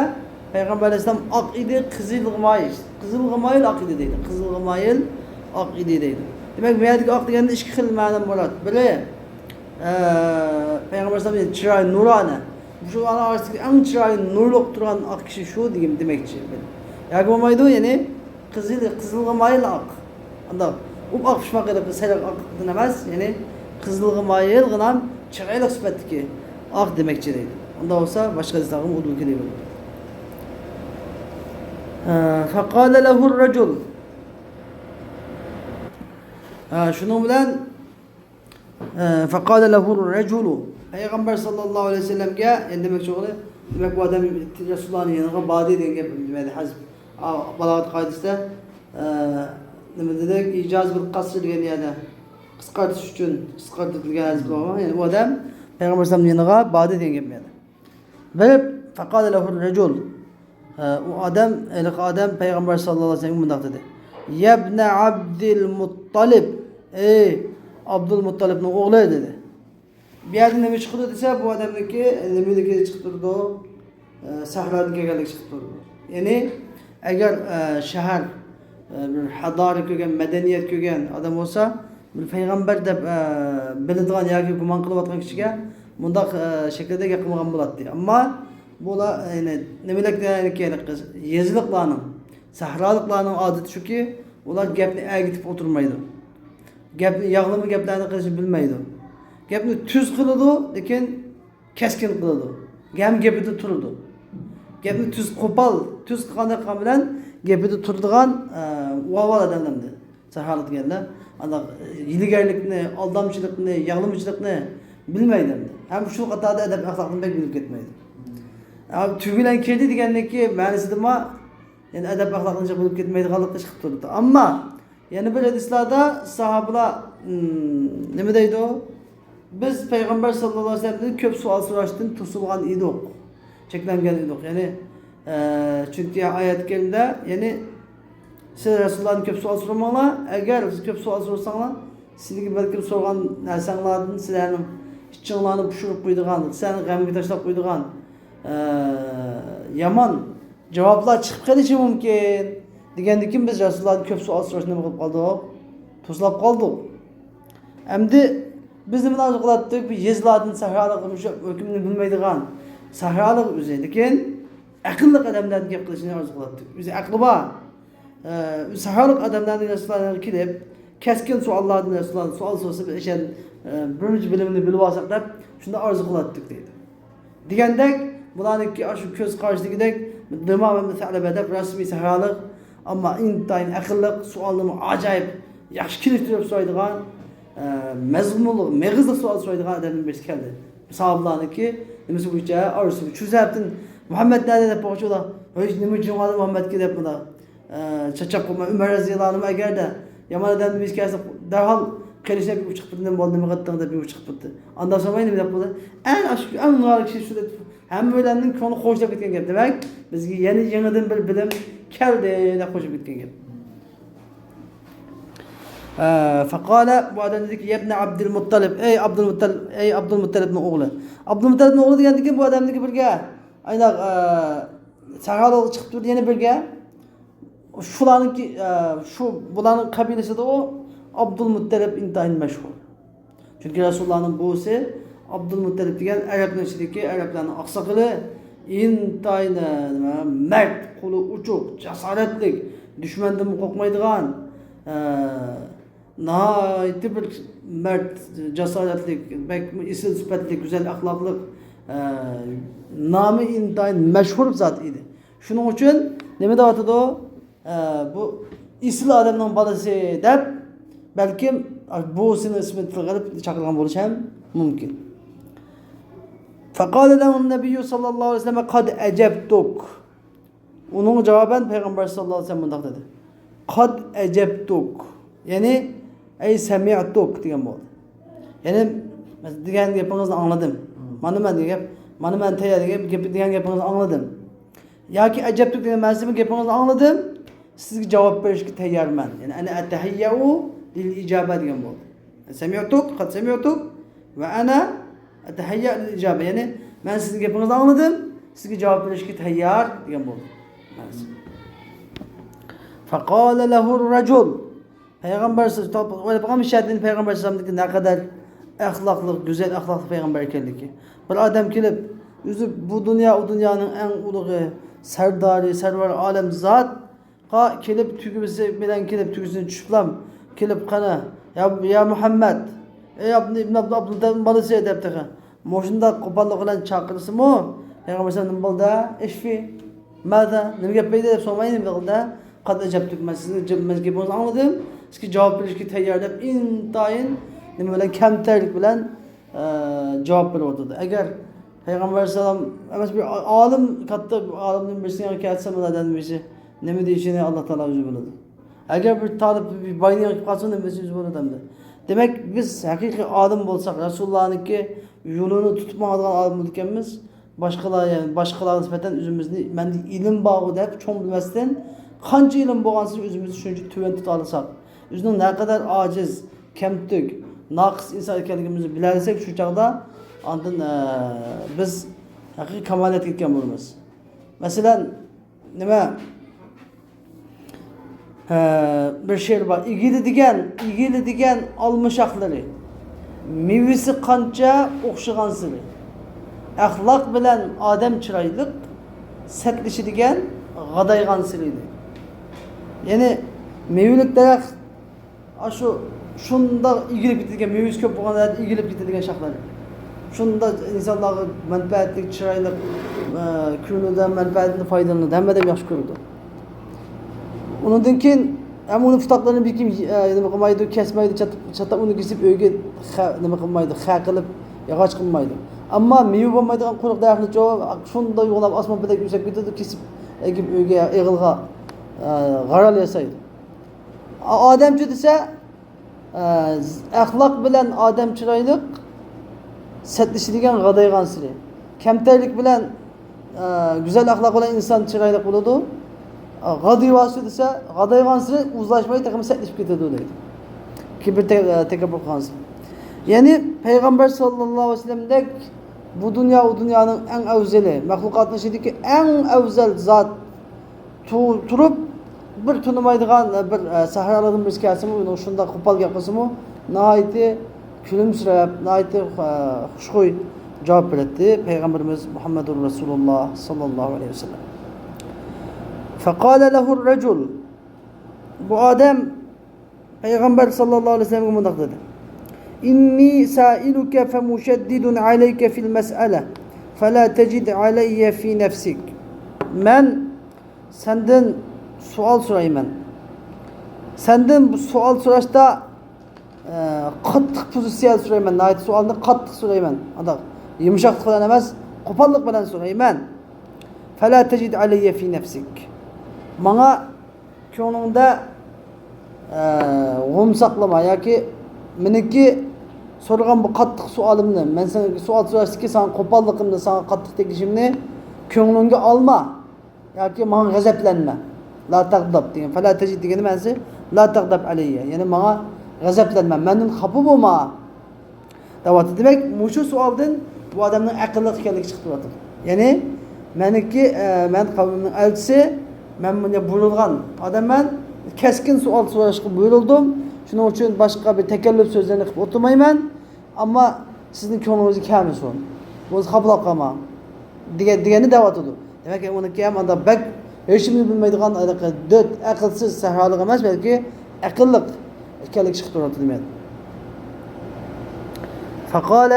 پەيغەمبەر ئەلەيھىسسالام ئاق ئىدى، قىزىلغا مايىل، قىزىلغا مايىل ئاق ئىدى دەيدۇ. قىزىلغا مايىل ئاق ئىدى دەيدۇ. دېمەك، بۇ يەردىكى ئاق دېگەندە ئىككى خىل مەنە مۇراد. بىرى، ئە، پەيغەمبەر ئەلەيھىسسالام چىرايى نۇرانە. مۇشۇلارنىڭ ئارىسىدىكى ئەڭ چىرايى نۇرلۇق تۇرغان ئاق كىشى شۇ دېگەن دېمەكچى. ياكى بولمايدۇ، يەنى قىزىل، قىزىلغا مايىل ئاق. ئانداق ئۇپئاق پىشماق ھېلىقى سېرىق ئاقتىن ئەمەس، يەنى قىزىلغا مايىلغىنام چىرايلىق سۈپەتتىكى ئاق دېمەكچى دەيدۇ. ئۇنداق بولسا باشقا ھەدىسلەرگىمۇ ئۇدۇل كېلىۋېرىدۇ. ھە، فقال له الرجل. ھە، شۇنىڭ بىلەن، ھە، فقال له الرجل. پەيغەمبەر ساللاللاھۇ ئەلەيھى ۋەسەللەمگە، يەنى دېمەكچى بولغىنى، دېمەك، بۇ ئادەم رەسۇلۇللانىڭ يېنىغا باردى دېگەن گەپ، دېمەك، ھەزىپ. ئا، بالاغەت قائىدىسىدە، ئە، نېمە دېدۇق؟ ئىجاز بىل قەسر دېگەن يەردە قىسقارتىش ئۈچۈن قىسقارتىلغان ھەزىپ بولغان. يەنى بۇ ئادەم پەيغەمبەر ئەلەيھىسسالامنىڭ يېنىغا باردى دېگەن گەپ يەردە. بېرىپ، فقال له الرجل. ئە، ئۇ ئادەم، ھېلىقى ئادەم پەيغەمبەر ساللاللاھۇ ئەلەيھى ۋەسەللەمگە مۇنداق دېدى. يا ابن عبد المطلب. ئەي ئابدۇلمۇتتەلىپنىڭ ئوغلى دېدى. بۇ يەردىن نېمە چىقىدۇ دېسە، بۇ ئادەمنىڭكى نېمىلىكى چىقىپ تۇرىدۇ؟ ئە، سەھرادىن كەلگەنلىك چىقىپ تۇرىدۇ. يەنى، ئەگەر، ئە، شەھەر، ئە، بىر ھادارە كۆرگەن، مەدەنىيەت كۆرگەن ئادەم بولسا، بىر پەيغەمبەر دەپ، ئە، بىلىدىغان ياكى گۇمان قىلىۋاتقان كىشىگە مۇنداق، ئە، شەكىلدە گەپ قىلمىغان بولاتتى. ئەمما بۇلار، يەنى، نېمىلىكتە، يەنى، يېزىلىقلارنىڭ، سەھرالىقلارنىڭ ئادىتى شۇكى، ئۇلار گەپنى ئەگىتىپ ئولتۇرمايدۇ. گەپنى، ياغلىما گەپلەرنى قىلىشنى بىلمەيدۇ. گەپنى تۈز قىلىدۇ، لېكىن كەسكىن قىلىدۇ. ھەم گېپىدە تۇرىدۇ. گەپنى تۈز، قوپال، تۈز قىلغاندەك قىلغان بىلەن گېپىدە تۇرىدىغان، ئە، ۋاۋال ئادەم ئەمدى. سەھرالىق دېگەندە، ئانداق، ئە، ھىيلىگەرلىكنى، ئالدامچىلىقنى، ياغلىمىچىلىقنى بىلمەيدۇ ئەمدى. ھەم شۇ قاتاردا ئەدەپ ئەخلاقنى بەك بىلىپ كەتمەيدۇ. ئە، تۈگۈلەن كىردى دېگەندىكى مەنىسىدىمۇ، يەنى ئەدەپ ئەخلاقنى بىلىپ كەتمەيدىغانلىقى چىقىپ تۇرىدۇ. ئەمما يەنە بىر ھەدىسلەردە ساھابىلار، ئىم، نېمە دەيدۇ؟ بىز پەيغەمبەر ساللاللاھۇ ئەلەيھى ۋەسەللەمدىن كۆپ سوئال سوراشتىن توسۇلغان ئىدۇق، چەكلەنگەن ئىدۇق. يەنى، ئە، چۈنكى ئايەت كەرىمدە، يەنى، سىز رەسۇلۇللاھتىن كۆپ سوئال سورىماڭلار. ئەگەر سىز كۆپ سوئال سورىساڭلار، سىزگە بەلكىم سورىغان نەرسەڭلاردىن سىلەرنىڭ ئىچىڭلارنى پۇشۇرۇپ قويىدىغان، سىلەرنى غەمگە تاشلاپ قويىدىغان، ئە، يامان جاۋابلار چىقىپ قېلىشى مۇمكىن. دېگەندىكىن بىز رەسۇلۇللاھتىن كۆپ سوئال سوراشنى نېمە قىلىپ قالدۇق؟ توسلاپ قالدۇق. ئەمدى بىز نېمىنى ئارزۇ قىلاتتۇق؟ بۇ يېزىلاردىن سەھرالىق، مۇشۇ ھۆكۈمنى بىلمەيدىغان سەھرالىق ئۆزى. لېكىن ئەقىللىق ئادەملەردىن گەپ قىلىشنى ئارزۇ قىلاتتۇق. ئۆزى ئەقلى بار. ئە، سەھرالىق ئادەملەردىن رەسۇلۇللاھقا كېلىپ، كەسكىن سوئاللاردىن رەسۇلۇللاھتىن سوئال سورىسا، بىز ئىشەن، ئە، بىرمۇنچە بىلىمنى بىلىۋالساق دەپ، شۇنداق ئارزۇ قىلاتتۇق دەيدۇ. دېگەندەك، بۇلارنىڭكى ئاشۇ كۆز قارىشىدىكىدەك دىمام ئىبن سەئلەبە دەپ رەسمىي سەھرالىق، ئەمما ئىنتايىن ئەقىللىق، سوئالنىمۇ ئاجايىپ ياخشى كېلىشتۈرۈپ سورايدىغان، ئە، مەزمۇنلۇق، مېغىزلىق سوئال سورايدىغان ئادەمدىن بىرسى كەلدى. ساھابىلارنىڭكى نېمىسى بويىچە ئارزۇسى، شۇ سەۋەبتىن مۇھەممەد نەدە دەپ باققۇچە ئۇلار، ھېي، نېمە ئۈچۈن مۇھەممەدكە دەپ بۇنداق، ئە، چاچاق قىلما. ئۆمەر رەزىياللاھۇ ئەنھۇ ئەگەردە يامان ئادەم بىرسى كەلسە، دەرھال قېرىشلەپ يۈگۈرۈپ چىقىپ كېتىدۇ، نېمە بولدى، نېمە قىلدىڭ دەپ يۈگۈرۈپ چىقىپ كېتىدۇ. ئاندىن سوراپ نېمە دەپ بولدى؟ ئەڭ ئاشۇ، ئەڭ نارى كىشى شۇ دەپ، ھەممەيلەننىڭ كۆڭلى خۇشلاپ كەتكەن گەپ. دېمەك، بىزگە يەنە يېڭىدىن بىر بىلىم كەلدى دەپ خۇشلاپ كەتكەن گەپ. ئە، فقال، بۇ ئادەم دېدىكى، يا ابن عبد المطلب، ئەي ئابدۇلمۇتتەلىپ، ئەي ئابدۇلمۇتتەلىپنىڭ ئوغلى. ئابدۇلمۇتتەلىپنىڭ ئوغلى دېگەندىكىن بۇ ئادەمدىكى بىرگە، ئايناق، ئە، سەھرالىققا چىقىپ تۇردى يەنە بىرگە. شۇلارنىڭكى، ئە، شۇ، بۇلارنىڭ قەبىلىسىدە ئۇ ئابدۇلمۇتتەلىپ ئىنتايىن مەشھۇر. چۈنكى رەسۇلۇللانىڭ بوۋىسى ئابدۇلمۇتتەلىپ دېگەن ئەرەبنىڭ ئىچىدىكى ئەرەبلەرنىڭ ئاقساقىلى، ئىنتايىن، ئە، نېمە، مەرد، قولى ئوچۇق، جاسارەتلىك، دۈشمەندىنمۇ قورقمايدىغان، ئە، ناھايىتى بىر مەرد، جاسارەتلىك، بەك ئېسىل سۈپەتلىك، گۈزەل ئەخلاقلىق، ئە، نامى ئىنتايىن مەشھۇر زات ئىدى. شۇنىڭ ئۈچۈن نېمە دەۋاتىدۇ؟ ئە، بۇ ئېسىل ئادەمنىڭ بالىسى دەپ، بەلكىم بوۋىسىنىڭ ئىسمىنى تىلغا ئېلىپ چاقىرغان بولۇشى ھەم مۇمكىن. فقال له النبي صلى الله عليه وسلم قد أجبتك. ئۇنىڭغا جاۋابەن پەيغەمبەر ساللاللاھۇ ئەلەيھى ۋەسەللەم مۇنداق دېدى. قد أجبتك. يەنى، ئەي سمعتك دېگەن بولدى. يەنى، دېگەن گېپىڭىزنى ئاڭلىدىم. مانا مەن دېگەن گەپ، مانا مەن تەييار دېگەن گەپ، دېگەن گېپىڭىزنى ئاڭلىدىم. ياكى أجبتك دېگەن مەنىسىمۇ گېپىڭىزنى ئاڭلىدىم. سىزگە جاۋاب بېرىشكە تەييارمەن. يەنى، أنا أتهيأ للإجابة دېگەن بولدى. سمعتك، قد سمعتك، وأنا أتهيأ للإجابة. يەنى، مەن سىزنىڭ گېپىڭىزنى ئاڭلىدىم، سىزگە جاۋاب بېرىشكە تەييار دېگەن بولدى. مەنىسى. فقال له الرجل. پەيغەمبەر سىز-، ئويلاپ باققان مىشەدىن پەيغەمبەر ئەلەيھىسسالامدىكى نەقەدەر ئەخلاقلىق، گۈزەل ئەخلاقلىق پەيغەمبەر ئىكەنلىكى. بىر ئادەم كېلىپ، ئۆزى بۇ دۇنيا، ئۇ دۇنيانىڭ ئەڭ ئۇلۇغى، سەردارى، سەرۋەر ئالەم زات، قا-، كېلىپ تۆگىسى بىلەن كېلىپ، تۆگىسىنى چۈشۈپلام كېلىپ، قېنى، يا، يا مۇھەممەد، ئەي ئابدۇ-، ئىبن ئابدۇ-، ئابدۇلمۇتتەلىپنىڭ بالىسى دەپ تېخى مۇشۇنداق قوپاللىق بىلەن چاقىرسىمۇ، پەيغەمبەر ئەلەيھىسسالام نېمە بولدى؟ ئىشفى، ماذا، نېمە گەپ بولدى دەپ سورىماي، نېمە قىلدى؟ قد أجبتك، مەن سىزنىڭ جىم-، مەن گېپىڭىزنى ئاڭلىدىم، سىزگە جاۋاب بېرىشكە تەييار دەپ ئىنتايىن نېمە بىلەن، كەمتەرلىك بىلەن ئە، جاۋاب بېرىۋاتىدۇ. ئەگەر پەيغەمبەر ئەلەيھىسسالام ئەمەس، بىر ئالىم، كاتتا بىر ئالىمنىڭ بىرسىنىڭ يېنىغا كەلسە، مۇنادان بىرسى نېمە دېيىشىنى ئاللا تائالا ئۆزى بىلىدۇ. ئەگەر بىر تالىپ بىر باينىڭ يېنىغا كېلىپ قالسا، نېمە دېيىشىنى ئۆزى بىلىدۇ ئەمدى. دېمەك، بىز ھەقىقىي ئالىم بولساق، رەسۇلۇللانىڭكى يولىنى تۇتۇپ ماڭىدىغان ئالىم بولىدىكەنمىز، باشقىلار، يەنى باشقىلارغا نىسبەتەن ئۆزىمىزنى، مەندە ئىلىم بارغۇ دەپ چوڭ بىلمەستىن، قانچە ئىلىم بولغانسېرى ئۆزىمىزنى شۇنچە تۆۋەن تۇتالىساق، ئۆزىنىڭ نەقەدەر ئاجىز، كەمتۈك، ناقىس ئىنسان ئىكەنلىكىمىزنى بىلەلىسەك، شۇ چاغدا ئاندىن، ئە، بىز ھەقىقىي كامالەتكە يەتكەن بولىمىز. مەسىلەن، نېمە؟ ئە، بىر شېئىر بار. ئېگىلى دېگەن، ئېگىلى دېگەن ئالما شاخلىرى، مېۋىسى قانچە ئوخشىغانسېرى، ئەخلاق بىلەن ئادەم چىرايلىق، سەتلىشى دېگەن غادايغانسېرى دەيدۇ. يەنى مېۋىلىك دەرەخ ئاشۇ شۇنداق ئېگىلىپ كېتىدىكەن، مېۋىسى كۆپ بولغان يەردە ئېگىلىپ كېتىدىكەن شاخلار. شۇنداق ئىنسانلارغا مەنپەئەتلىك، چىرايلىق، ئە، كۆرۈنىدۇ، مەنپەئەتىنى پايدىلىنىدۇ، ھەممە ئادەم ياخشى كۆرىدۇ. ئۇنىڭدىن كېيىن ھەم ئۇنى پۇتاقلىرىنى بېكىم، ئە، نېمە قىلمايدۇ، كەسمەيدۇ، چات-، چاتاق ئۇنى كېسىپ ئۆيگە خە-، نېمە قىلمايدۇ، خە قىلىپ، ياغاچ قىلمايدۇ. ئەمما مېۋە بولمايدىغان قۇرۇق دەرەخنىچۇ، شۇنداق يوغىناپ ئاسمان پەلەك ئۆسۈپ كېتىدۇ، كېسىپ ئەكىپ ئۆيگە، ئېغىلغا، ئە، غارال ياسايدۇ. ئا-، ئادەمچۇ دېسە، ئە، ئەخلاق بىلەن ئادەم چىرايلىق، سەتلىشىدىكەن غادايغانسېرى. كەمتەرلىك بىلەن، ئە، گۈزەل ئەخلاق بىلەن ئىنسان چىرايلىق بولىدۇ. غديوا دېسە، غادايغانسېرى ئۇزلاشماي تېخىمۇ سەتلىشىپ كېتىدۇ دەيدۇ. كىبىر، تەكەببۇر قىلغانسېرى. يەنى پەيغەمبەر ساللاللاھۇ ئەلەيھى ۋەسەللەمدەك بۇ دۇنيا، ئۇ دۇنيانىڭ ئەڭ ئەۋزىلى، مەخلۇقاتنىڭ ئىچىدىكى ئەڭ ئەۋزەل زات تۇ-، تۇرۇپ، بىر تونۇمايدىغان، بىر، ئە، سەھرالاردىن بىرسى كەلسىمۇ، ئۇنىڭ شۇنداق قوپال گەپ قىلسىمۇ، ناھايىتى كۈلۈمسىرەپ، ناھايىتى، ئە، خۇشخۇي جاۋاب بېرەتتى پەيغەمبىرىمىز مۇھەممەدۇر رەسۇلۇللاھ ساللاللاھۇ ئەلەيھى ۋەسەللەم. فقال له الرجل، بۇ ئادەم پەيغەمبەر ساللاللاھۇ ئەلەيھى ۋەسەللەمگە مۇنداق دېدى: إني سائلك فمشدد عليك في المسألة فلا تجد علي في نفسك. مەن سەندىن سوئال سورايمەن. سەندىن بۇ سوئال سوراشتا، ئە، قاتتىق پوزىتسىيەدە سورايمەن. ناھايىتى سوئالنى قاتتىق سورايمەن. ئانداق يۇمشاقلىق بىلەن ئەمەس، قوپاللىق بىلەن سورايمەن. فلا تجد علي في نفسك. ماڭا كۆڭلۈڭدە، ئە، غۇم ساقلىما ياكى مېنىڭكى سورىغان بۇ قاتتىق سوئالىمنى، مەن سەن سوئال سوراشتىكى ساڭا قوپاللىقىمنى، ساڭا قاتتىق تېگىشىمنى كۆڭلۈڭگە ئالما ياكى ماڭا غەزەپلەنمە. لا تغضب دېگەن، فلا تجد دېگەننىڭ مەنىسى لا تغضب علي، يەنى ماڭا غەزەپلەنمە، مەندىن خاپا بولما. دەۋاتىدۇ. دېمەك، مۇشۇ سوئالدىن بۇ ئادەمنىڭ ئەقىللىق ئىكەنلىكى چىقىپ تۇرۇۋاتىدۇ. يەنى، مەنكى، ئە، مەن قەۋمىمنىڭ ئەلچىسى، مەن بۇنى بۇيرۇلغان ئادەممەن، كەسكىن سوئال سوراشقا بۇيرۇلدۇم، شۇنىڭ ئۈچۈن باشقا بىر تەكەللۇپ سۆزلەرنى قىلىپ ئولتۇرمايمەن، ئەمما سىزنىڭ كۆڭلىڭىزگە كەلمىسۇن، بولمىسا خاپىلاپ قالماڭ، دېگەن، دېگەننى دەۋاتىدۇ. دېمەك، ئۇنىڭكى ھەم ئانداق بەك ھېچنېمىنى بىلمەيدىغان، ھېلىقى دۆت ئەقىلسىز سەھرالىق ئەمەس، بەلكى ئەقىللىق ئىكەنلىكى چىقىپ تۇرۇۋاتىدۇ مەن. فقال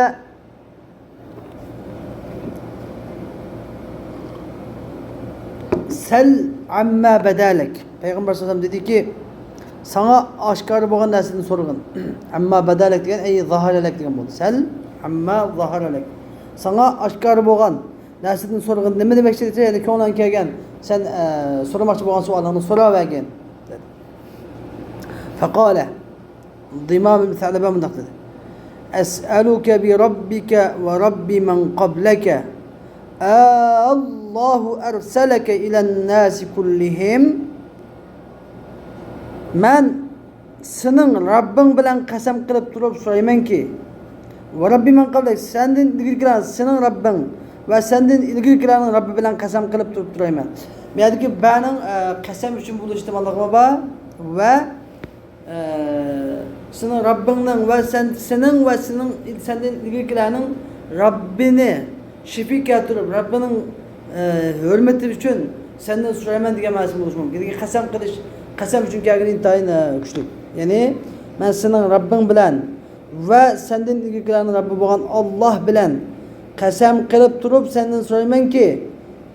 سل عما بدا لك. پەيغەمبەر سەللەللاھۇ ئەلەيھى ۋەسەللەم دېدىكى، ساڭا ئاشكارا بولغان نەرسىدىن سورىغىن. عما بدا لك دېگەن، ئەي ظهر لك دېگەن بولدى. سل عما ظهر لك. ساڭا ئاشكارا بولغان نەرسىدىن سورىغىن. نېمە دېمەكچى دېسە، يەنى كۆڭلۈڭگە كەلگەن، سەن، ئە، سورىماقچى بولغان سوئالىڭنى سوراۋەرگىن، دېدى. فقال دىمام ئىبن سەلەبە مۇنداق دېدى: أسألك بربك ورب من قبلك، ألله أرسلك إلى الناس كلهم؟ مەن سېنىڭ رەببىڭ بىلەن قەسەم قىلىپ تۇرۇپ سورايمەنكى، ورب من قبلك، سەندىن ئىلگىرىكىلەر، سېنىڭ رەببىڭ ۋە سەندىن ئىلگىرىكىلەرنىڭ رەببى بىلەن قەسەم قىلىپ تۇرۇپ تۇرايمەن. بۇ يەردىكى بەنىڭ، ئە، قەسەم ئۈچۈن بولۇش ئېھتىماللىقىمۇ بار ۋە ئە، سېنىڭ رەببىڭنىڭ ۋە سەن، سېنىڭ ۋە سېنىڭ، سەندىن ئىلگىرىكىلەرنىڭ رەببىنى شېپى كەلتۈرۈپ، رەببىنىڭ، ئە، ھۆرمىتى ئۈچۈن سەندىن سورايمەن دېگەن مەنىسى بولۇشى مۇمكىن. لېكىن قەسەم قىلىش، قەسەم ئۈچۈن كەلگىنى ئىنتايىن، ئە، كۈچلۈك. يەنى، مەن سېنىڭ رەببىڭ بىلەن ۋە سەندىن ئىلگىرىكىلەرنىڭ رەببى بولغان ئاللاھ بىلەن قەسەم قىلىپ تۇرۇپ سەندىن سورايمەنكى،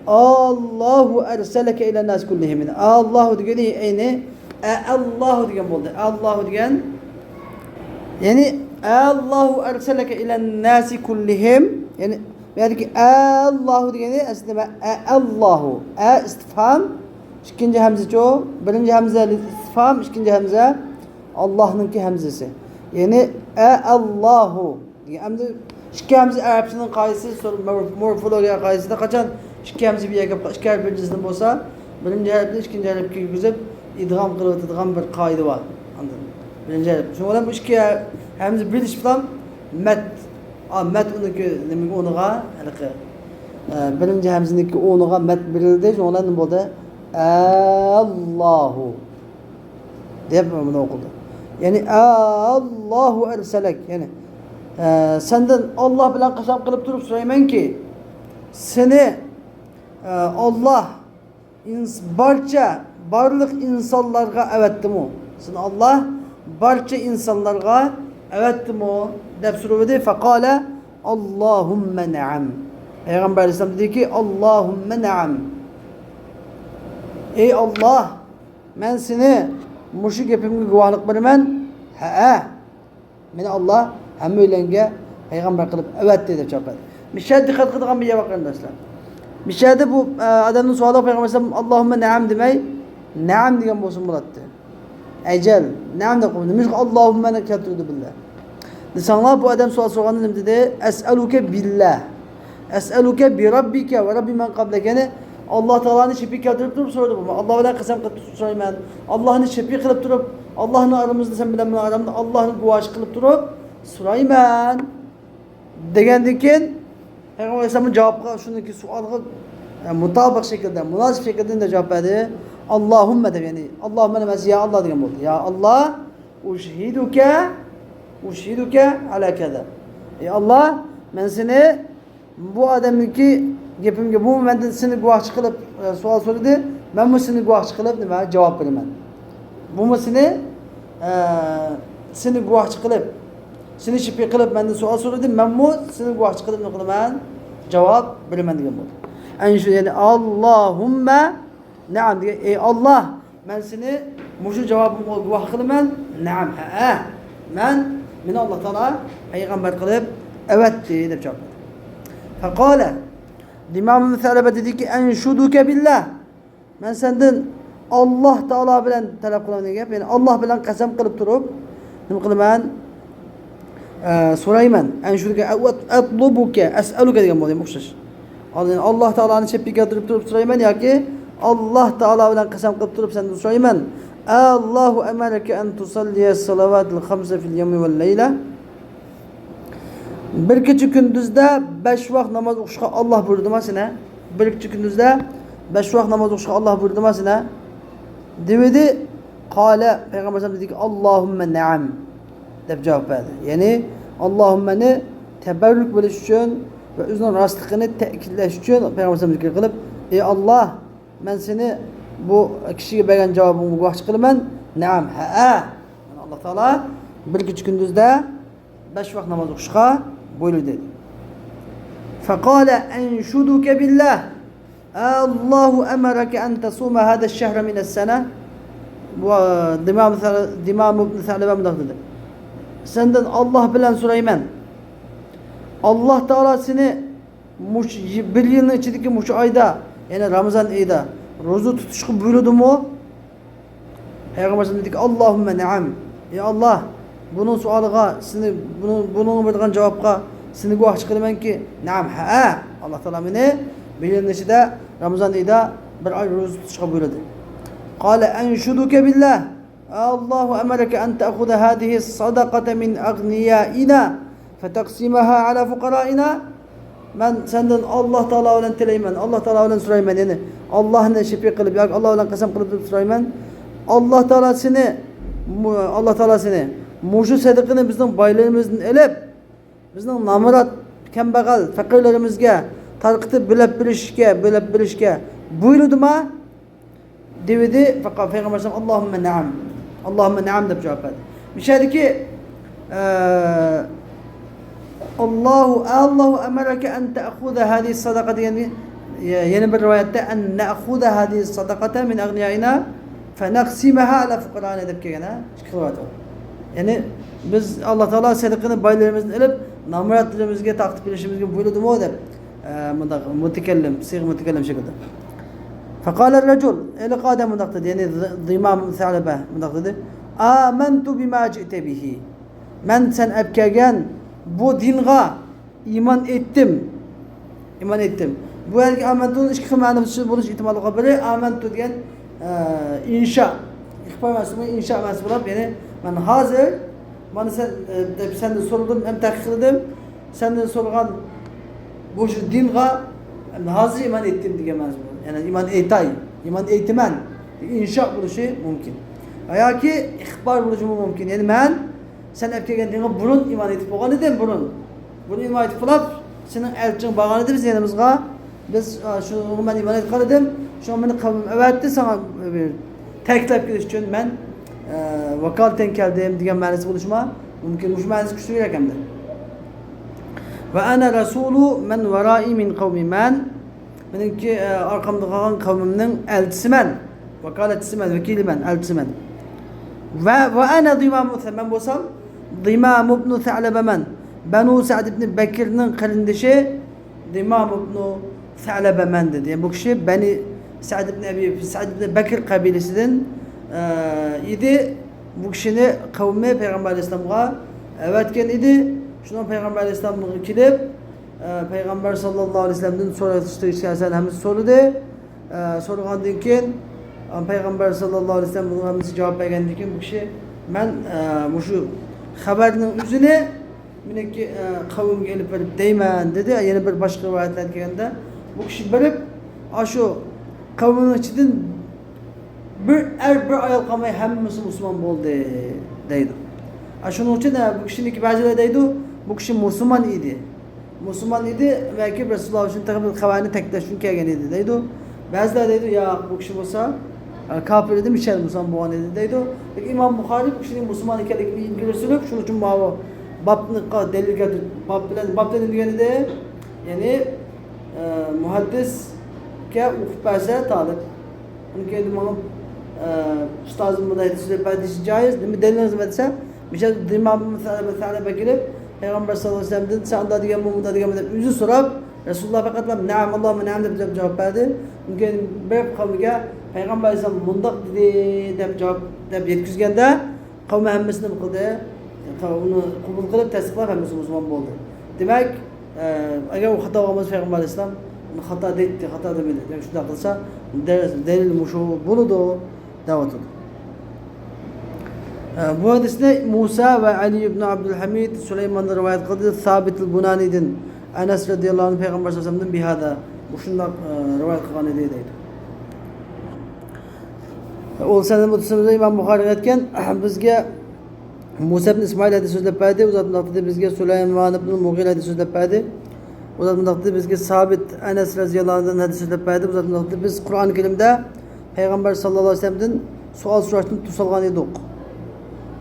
ئاللاھۇ ئەرسەلەكە ئىلەن ناس كۇللىھىم. ئاللاھۇ دېگىنى ئەينى ئەئاللاھۇ دېگەن بولدى. ئەئاللاھۇ دېگەن، يەنى ئەئاللاھۇ ئەرسەلەكە ئىلەن ناسى كۇللىھىم. يەنى بۇ يەردىكى ئەئاللاھۇ دېگىنى ئەسلىدە ئەئاللاھۇ. ئە ئىستىفھام، ئىككىنچى ھەمزىچۇ، بىرىنچى ھەمزە ئىستىفھام، ئىككىنچى ھەمزە ئاللاھنىڭكى ھەمزىسى. يەنى ئەئاللاھۇ. ئەمدى ئىككى ھەمزە ئەرەبچىنىڭ قائىدىسى، سور-، مور-، مورفولوگىيە قائىدىسىدە قاچان ئىككى ھەمزە بىر يەرگە، ئىككى ھەرپ بىر جىنستىن بولسا، بىرىنچى ھەرپنى ئىككىنچى ھەرپكە كىرگۈزۈپ ئىدغام قىلىۋېتىدىغان بىر قائىدە بار. ئاندىن بىرىنچى ھەرپ. شۇنىڭ بىلەن بۇ ئىككى ھەمزە بىرلىشىپ بىلەن مەت. ئا، مەت ئۇنىڭكى نېمىگە ئورنىغا، ھېلىقى، ئە، بىرىنچى ھەمزىنىڭكى ئورنىغا مەت بېرىلدى. شۇنىڭ بىلەن نېمە بولدى؟ ئەللاھۇ. دەپ مۇنى ئوقۇدى. يەنى، ئەللاھۇ ئەرسەلەك. يەنى، ئە، سەندىن ئاللاھ بىلەن قەسەم قىلىپ تۇرۇپ سورايمەنكى، سېنى، ئە، ئاللاھ ئىنس-، بارچە، بارلىق ئىنسانلارغا ئەۋەتتىمۇ؟ سېنى ئاللاھ بارچە ئىنسانلارغا ئەۋەتتىمۇ؟ دەپ سورىۋىدى. فقال، اللهم نعم. پەيغەمبەر ئەلەيھىسسالام دېدىكى، اللهم نعم. ئەي ئاللاھ، مەن سېنى مۇشۇ گېپىمگە گۇۋاھلىق بېرىمەن. ھەئە، مېنى ئاللاھ ھەممەيلەنگە پەيغەمبەر قىلىپ ئەۋەتتى دەپ جاۋاب بەردى. مۇشۇ يەردە دىققەت قىلىدىغان بىر يەر بار، قېرىنداشلار. مۇشۇ يەردە بۇ، ئە، ئادەمنىڭ سوئالىغا پەيغەمبەر ئەلەيھىسسالام، اللهم نعم دېمەي، نعم دېگەن بولسا بولاتتى. ئەجەل، نەم دەپ قويمىدى. نېمىشقا ئاللاھۇممەنى كەلتۈردى بىللە؟ دېسەڭلار، بۇ ئادەم سوئال سورىغاندا نېمە دېدى؟ ئەسئەلۇكە بىللە. ئەسئەلۇكە بىراببىكە ۋە راببى مەن قابلەك. يەنى، ئاللا تائالانى شېپى كەلتۈرۈپ تۇرۇپ سورىدى بۇ. مەن ئاللا بىلەن قەسەم قىلىپ تۇرۇپ سورايمەن. ئاللانى شېپى قىلىپ تۇرۇپ، ئاللانىڭ ئارىمىزدا سەن بىلەن مېنىڭ ئارامدا ئاللانى گۇۋاھچى قىلىپ تۇرۇپ سورايمەن دېگەندىن كېيىن، پەيغەمبەر ئەلەيھىسسالام جاۋابقا، شۇنىڭكى سوئالغا، ئە، مۇتابىق شەكىلدە، مۇناسىپ شەكىلدە جاۋاب بەردى. ئاللاھۇممە دەپ، يەنى ئاللاھۇممە ئەمەس، يا ئاللا دېگەن بولدى. يا ئاللا، ئۇشھىدۇكە، ئۇشھىدۇكە ئەلا كەزا. ئەي ئاللا، مەن سېنى بۇ ئادەمنىڭكى گېپىمگە، بۇ مەندىن سېنى گۇۋاھچى قىلىپ، ئە، سوئال سورىدى. مەنمۇ سېنى گۇۋاھچى قىلىپ نېمە جاۋاب بېرىمەن. بۇمۇ سېنى، ئە، سېنى گۇۋاھچى قىلىپ، سېنى شېپى قىلىپ مەندىن سوئال سورىدى. مەنمۇ سېنى گۇۋاھچى قىلىپ نېمە قىلىمەن؟ جاۋاب بېرىمەن دېگەن بولدى. ئەنە شۇ، يەنى، ئاللاھۇممە نەئەم دېگەن، ئەي ئاللا، مەن سېنى مۇشۇ جاۋابىمغا گۇۋاھ قىلىمەن. نەئەم، ھەئە، مەن، مېنى ئاللا تائالا پەيغەمبەر قىلىپ ئەۋەتتى دەپ جاۋاب بەردى. فەقالە، دىمام ئىبن سەلەبە دېدىكى، ئەنشۇدۇكە بىللا، مەن سەندىن ئاللا تائالا بىلەن تەلەپ قىلىمەن دېگەن گەپ، يەنى ئاللا بىلەن قەسەم قىلىپ تۇرۇپ نېمە قىلىمەن؟ ئە، سورايمەن. ئەنشۇدۇكە، ئەتلۇبۇكە، ئەسئەلۇكە دېگەن بولدى، ئوخشاش. ئاللا تائالانى شەپىگە كەلتۈرۈپ تۇرۇپ سورايمەن ياكى ئاللا تائالا بىلەن قەسەم قىلىپ تۇرۇپ سەندىن سورايمەن. ئاللاھۇ ئەمەرەكە ئەن تۇسەللىيە سەلەۋاتىل خەمسە فىل يەۋمى ۋەل لەيلە. بىر كېچە كۈندۈزدە بەش ۋاق ناماز ئوقۇشقا ئاللا بۇيرۇدىما سېنى؟ بىر كېچە كۈندۈزدە بەش ۋاق ناماز ئوقۇشقا ئاللا بۇيرۇدىما سېنى؟ دېۋىدى. قالە، پەيغەمبەر ئەلەيھىسسالام دېدىكى، ئاللاھۇممە نەئەم دەپ جاۋاب بەردى. يەنى، ئاللاھۇممەنى تەبەررۇك بىلىش ئۈچۈن ۋە ئۆزىنىڭ راستلىقىنى تەكىتلەش ئۈچۈن پەيغەمبەر ئەلەيھىسسالام زىكىر قىلىپ، ئەي ئاللا، مەن سېنى بۇ كىشىگە بەرگەن جاۋابىڭغا گۇۋاھچى قىلىمەن. نەئەم، ھەئە. يەنى ئاللا تائالا بىر كېچە كۈندۈزدە بەش ۋاق ناماز ئوقۇشقا بۇيرۇدى. فقال أنشدك بالله الله أمرك أن تصوم هذا الشهر من السنة؟ بۇ، دىمام، دىمام ئىبن سەلەبە مۇنداق دېدى. سەندىن ئاللا بىلەن سورايمەن. ئاللا تائالا سېنى مۇشۇ يى-، بىر يىلنىڭ ئىچىدىكى مۇشۇ ئايدا، يەنى رامىزان ئېيىدا روزا تۇتۇشقا بۇيرۇدىمۇ؟ پەيغەمبەر ئەلەيھىسسالام دېدىكى، ئاللاھۇممە نەئەم. ئەي ئاللا، بۇنىڭ سوئالىغا سېنى، بۇنىڭ، بۇنىڭغا بېرىدىغان جاۋابقا سېنى گۇۋاھچى قىلىمەنكى، نەئەم، ھەئە، ئاللا تائالا مېنى بىر يىلنىڭ ئىچىدە رامىزان ئېيىدا بىر ئاي روزا تۇتۇشقا بۇيرۇدى. قال أنشدك بالله الله أمرك أن تأخذ هذه الصدقة من أغنيائنا فتقسمها على فقرائنا. مەن سەندىن ئاللا تائالا بىلەن تىلەيمەن، ئاللا تائالا بىلەن سورايمەن، يەنى ئاللانى شېپى قىلىپ ياكى ئاللا بىلەن قەسەم قىلىپ دەپ سورايمەن. ئاللا تائالا سېنى، مۇ-، ئاللا تائالا سېنى مۇشۇ سەدىقىنى بىزنىڭ بايلىرىمىزدىن ئېلىپ، بىزنىڭ نامرات، كەمبەغەل، پەقىرلىرىمىزگە تارقىتىپ بۆلەپ بېرىشكە، بۆلەپ بېرىشكە بۇيرۇدىما؟ دېۋىدى، پەقەت پەيغەمبەر ئەلەيھىسسالام، ئاللاھۇممە نەئەم. ئاللاھۇممە نەئەم دەپ جاۋاب بەردى. مۇشۇ يەردىكى، ئە، ئاللاھۇ، ئاللاھۇ ئەمەرەكە ئەن تەخۇزە ھازىھىس سەدەقە دېگەندە، يەنە بىر رىۋايەتتە، ئەن نەخۇزە ھازىھىس سەدەقەتە مىن ئەغنىيائىنا فەنەقسىمەھا ئەلا فۇقەرائىنا دەپ كەلگەن، ھە؟ ئىككى رىۋايەت بار. يەنى، بىز ئاللا تائالا سەدىقىنى بايلىرىمىزدىن ئېلىپ، نامراتلىرىمىزگە تارقىتىپ بېرىشىمىزگە بۇيرۇدىمۇ دەپ. ئە، مۇنداق مۇتەكەللىم، سىيغە مۇتەكەللىم شەكلىدە. فقال الرجل، ھېلىقى ئادەم مۇنداق دېدى، يەنى دىمام سەلەبە مۇنداق دېدى، آمنت بما جئت به. مەن سەن ئەپ كەلگەن بۇ دىنغا ئىمان ئېيتتىم. ئىمان ئېيتتىم. بۇ يەردىكى ئامەنتۇنىڭ ئىككى خىل مەنىسى بولۇش ئېھتىماللىقى بار. بىرى ئامەنتۇ دېگەن، ئە، ئىنشا. ئىخبار مەنىسى بولۇپ، ئىنشا مەنىسى بولۇپ، يەنى مەن ھازىر مانا سەن، ئە، دەپ سەندىن سورىدىم ھەم تەھقىق قىلدىم. سەندىن سورىغان بۇ شۇ دىنغا ھازىر ئىمان ئېيتتىم دېگەن مەنىسى بولىدۇ. يەنى ئىمان ئېيتاي، ئىمان ئېيتىمەن. ئىنشا بولۇشى مۇمكىن. ياكى ئىخبار بولۇشىمۇ مۇمكىن. يەنى مەن سەن ئەپ كەلگەن دىنغا بۇرۇن ئىمان ئېيتىپ بولغان ئىدىم، بۇرۇن. بۇرۇن ئىمان ئېيتىپ بولۇپ، سېنىڭ ئەلچىڭ بارغان ئىدى بىز يېنىمىزغا. بىز، ئا، شۇنىڭغا مەن ئىمان ئېيتقان ئىدىم. شۇڭا مېنى قەۋمىم ئەۋەتتى، ساڭا بىر تەكىتلەپ كېلىش ئۈچۈن مەن، ئە، ۋاكالىتەن كەلدىم دېگەن مەنىسى بولۇشىمۇ مۇمكىن. مۇشۇ مەنىسى كۈچلۈكرەك ئەمدى. ۋە ئەنە رەسۇلۇ مەن ۋەرائى مىن قەۋمى. مەن، مېنىڭكى، ئە، ئارقامدا قالغان قەۋمىمنىڭ ئەلچىسىمەن، ۋاكالەتچىسىمەن، ۋەكىلىمەن، ئەلچىسىمەن. ۋە، ۋە ئەنە دىمامۇ، مەن بولسام دىمامۇبنۇ سەلەبەمەن. بەنۇ سەئد ئىبنى بەكرنىڭ قېرىندىشى دىمامۇبنۇ سەلەبەمەن دېدى. يەنى بۇ كىشى بەنى سەئد ئىبنى ئەبى، سەئد ئىبنى بەكر قەبىلىسىدىن، ئە، ئىدى. بۇ كىشىنى قەۋمى پەيغەمبەر ئەلەيھىسسالامغا ئەۋەتكەن ئىدى. شۇنىڭ پەيغەمبەر ئەلەيھىسسالامغا كېلىپ، ئە، پەيغەمبەر ساللاللاھۇ ئەلەيھى ۋەسەللەمدىن سوراشتۇرۇشكە ھەممىسى سورىدى. ئە، سورىغاندىن كېيىن، ئە، پەيغەمبەر ساللاللاھۇ ئەلەيھى ۋەسەللەم بۇنىڭغا ھەممىسى جاۋاب بەرگەندىن كېيىن، بۇ كىشى، مەن، ئە، مۇشۇ خەۋەرنىڭ ئۆزىنى مېنىڭكى، ئە، قەۋمىمگە ئېلىپ بېرىپ دەيمەن، دېدى. يەنە بىر باشقا رىۋايەتلەرگە كەلگەندە، بۇ كىشى بېرىپ، ئاشۇ قەۋمىنىڭ ئىچىدىن بىر ئەر، بىر ئايال قالماي ھەممىسى مۇسۇلمان بولدى، دەيدۇ. ئە، شۇنىڭ ئۈچۈن، ئە، بۇ كىشىنىڭكى بەزىلەر دەيدۇ، بۇ كىشى مۇسۇلمان ئىدى. مۇسۇلمان ئىدى ۋە كېلىپ رەسۇلۇللا ئۈچۈن تېخى بىر خەۋەرنى تەكىتلەش ئۈچۈن كەلگەن ئىدى، دەيدۇ. بەزىلەر دەيدۇ، ياق، بۇ كىشى بولسا، ئە، كاپىر ئىدى، مۇشۇنداق مۇسۇلمان بولغان ئىدى، دەيدۇ. لېكىن ئىمام بۇخارىي بۇ كىشىنىڭ مۇسۇلمان ئىكەنلىكىنى ئىلگىرى سۈرۈپ، شۇنىڭ ئۈچۈن ماۋۇ بابنى قا-، دەلىل كەلتۈرۈپ، باب بىلەن، بابتا نېمە دېگەن ئىدى؟ يەنى، ئە، مۇھەددىسكە ئوقۇپ بەرسە تالىپ، ئۇنىڭ كەينىدىن ماڭا، ئە، ئۇستازىم بۇنداق دېسە، سۆزلەپ بەر دېيىشى جايىز. نېمە دەلىلىڭىز نېمە دېسە، مىشەل دىمام سەلەبە كېلىپ، پەيغەمبەر ساللاللاھۇ ئەلەيھى ۋەسەللەمدىن، سەن ئانداق دېگەنمۇ، مۇنداق دېگەنمۇ دەپ ئۆزى سوراپ، رەسۇلۇللا پەقەتلا نەئەم، ئاللاھۇممە نەئەم دەپ جاۋاب بەردى. ئۇنىڭ كەينىدىن بېرىپ قەۋمىگە، پەيغەمبەر ئەلەيھىسسالام مۇنداق دېدى دەپ جاۋاب، دەپ يەتكۈزگەندە، قەۋمى ھەممىسى نېمە قىلدى؟ ئۇنى قوبۇل قىلىپ، تەستىقلاپ، ھەممىسى مۇسۇلمان بولدى. دېمەك، ئە، ئەگەر ئۇ خاتا بولغان بولسا، پەيغەمبەر ئەلەيھىسسالام ئۇنى خاتا دەيتتى، خاتا دېمىدى. دېمەك، شۇنداق قىلسا، دەل-، دەلىل مۇشۇ بولىدۇ، دەۋاتىدۇ. ئە، بۇ ھەدىسنى مۇسا ۋە ئەلى ئىبن ئابدۇلھەمىد سۇلايماندىن رىۋايەت قىلدى، سابىتىل بۇنانىدىن، ئەنەس رەزىياللاھۇ ئەنھۇ پەيغەمبەر ساللاللاھۇ ئەلەيھى ۋەسەللەمدىن بىھازا، مۇشۇنداق، ئە، رىۋايەت قىلغان ئىدى، دەيدۇ. ئول سەنە مۇتتەسىلىمىزدە ئىمام بۇخارىي ئېيتكەن، بىزگە مۇسا ئىبن ئىسمائىل ھەدىس سۆزلەپ بەردى، ئۇ زات مۇنداق دېدى، بىزگە سۇلايمان ئىبن مۇغىرە ھەدىس سۆزلەپ بەردى. ئۇ زات مۇنداق دېدى، بىزگە سابىت ئەنەس رەزىياللاھۇ ئەنھۇدىن ھەدىس سۆزلەپ بەردى. ئۇ زات مۇنداق دېدى، بىز قۇرئان كەرىمدە پەيغەمبەر ساللاللاھۇ ئەلەيھى ۋەسەللەمدىن سوئال سوراشتىن توسالغان ئىدۇق.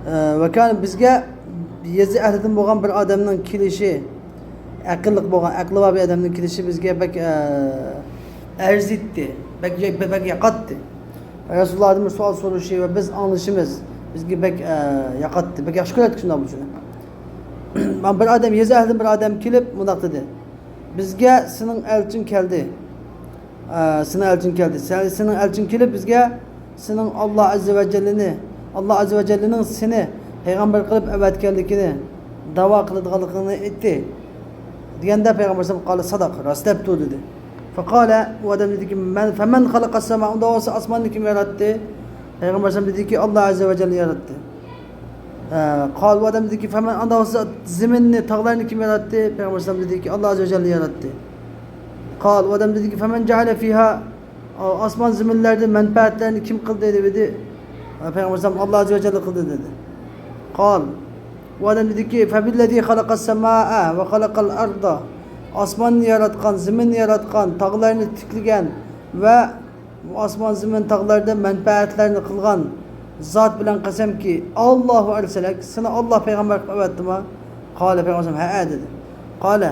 ئە، ۋەكان بىزگە يېزا ئەھلىدىن بولغان بىر ئادەمنىڭ كېلىشى، ئەقىللىق بولغان، ئەقلى بار بىر ئادەمنىڭ كېلىشى بىزگە بەك، ئە، ئەرزىيتتى، بەك، بەك ياقاتتى. رەسۇلۇللاھتىن بىر سوئال سورىشى ۋە بىز ئاڭلىشىمىز بىزگە بەك، ئە، ياقاتتى، بەك ياخشى كۆرەتتۇق شۇنداق بولسىنى. مانا بىر ئادەم، يېزا ئەھلىدىن بىر ئادەم كېلىپ مۇنداق دېدى، بىزگە سېنىڭ ئەلچىڭ كەلدى. ئە، سېنىڭ ئەلچىڭ كەلدى. سەن، سېنىڭ ئەلچىڭ كېلىپ بىزگە سېنىڭ ئاللا ئەززە ۋە جەللىنى، ئاللا ئەززە ۋە جەللىنىڭ سېنى پەيغەمبەر قىلىپ ئەۋەتكەنلىكىنى داۋا قىلىدىغانلىقىنى ئېيتتى، دېگەندە پەيغەمبەر ئەلەيھىسسالام قال سەدەق، راست دەپتۇ، دېدى. فقال، ئۇ ئادەم دېدىكى، مەن، فەمەن خەلەقەس سەما، ئۇنداق بولسا ئاسماننى كىم ياراتتى؟ پەيغەمبەر ئەلەيھىسسالام دېدىكى، ئاللا ئەززە ۋە جەللە ياراتتى. ئە، قال، ئۇ ئادەم دېدىكى، فەمەن، ئانداق بولسا زېمىننى، تاغلارنى كىم ياراتتى؟ پەيغەمبەر ئەلەيھىسسالام دېدىكى، ئاللا ئەززە ۋە جەللە ياراتتى. قال، ئۇ ئادەم دېدىكى، فەمەن جەئەلە فىھا، ئاسمان زېمىنلەردە مەنپەئەتلەرنى كىم قىلدى دېدى. پەيغەمبەر ئەلەيھىسسالام، ئاللا ئەززە ۋە جەللە قىلدى دېدى. قال، ئۇ ئادەم دېدىكى، فەبىللەزى خەلەقەس سەمائە ۋە خەلەقەل ئەردا، ئاسماننى ياراتقان، زېمىننى ياراتقان، تاغلارنى تىكلىگەن ۋە بۇ ئاسمان زېمىن تاغلاردا مەنپەئەتلەرنى قىلغان زات بىلەن قەسەمكى، ئاللاھۇ ئەرسەلەك، سېنى ئاللا پەيغەمبەر قىلىپ ئەۋەتتىمۇ؟ قالە، پەيغەمبەر ھەئە دېدى. قالە،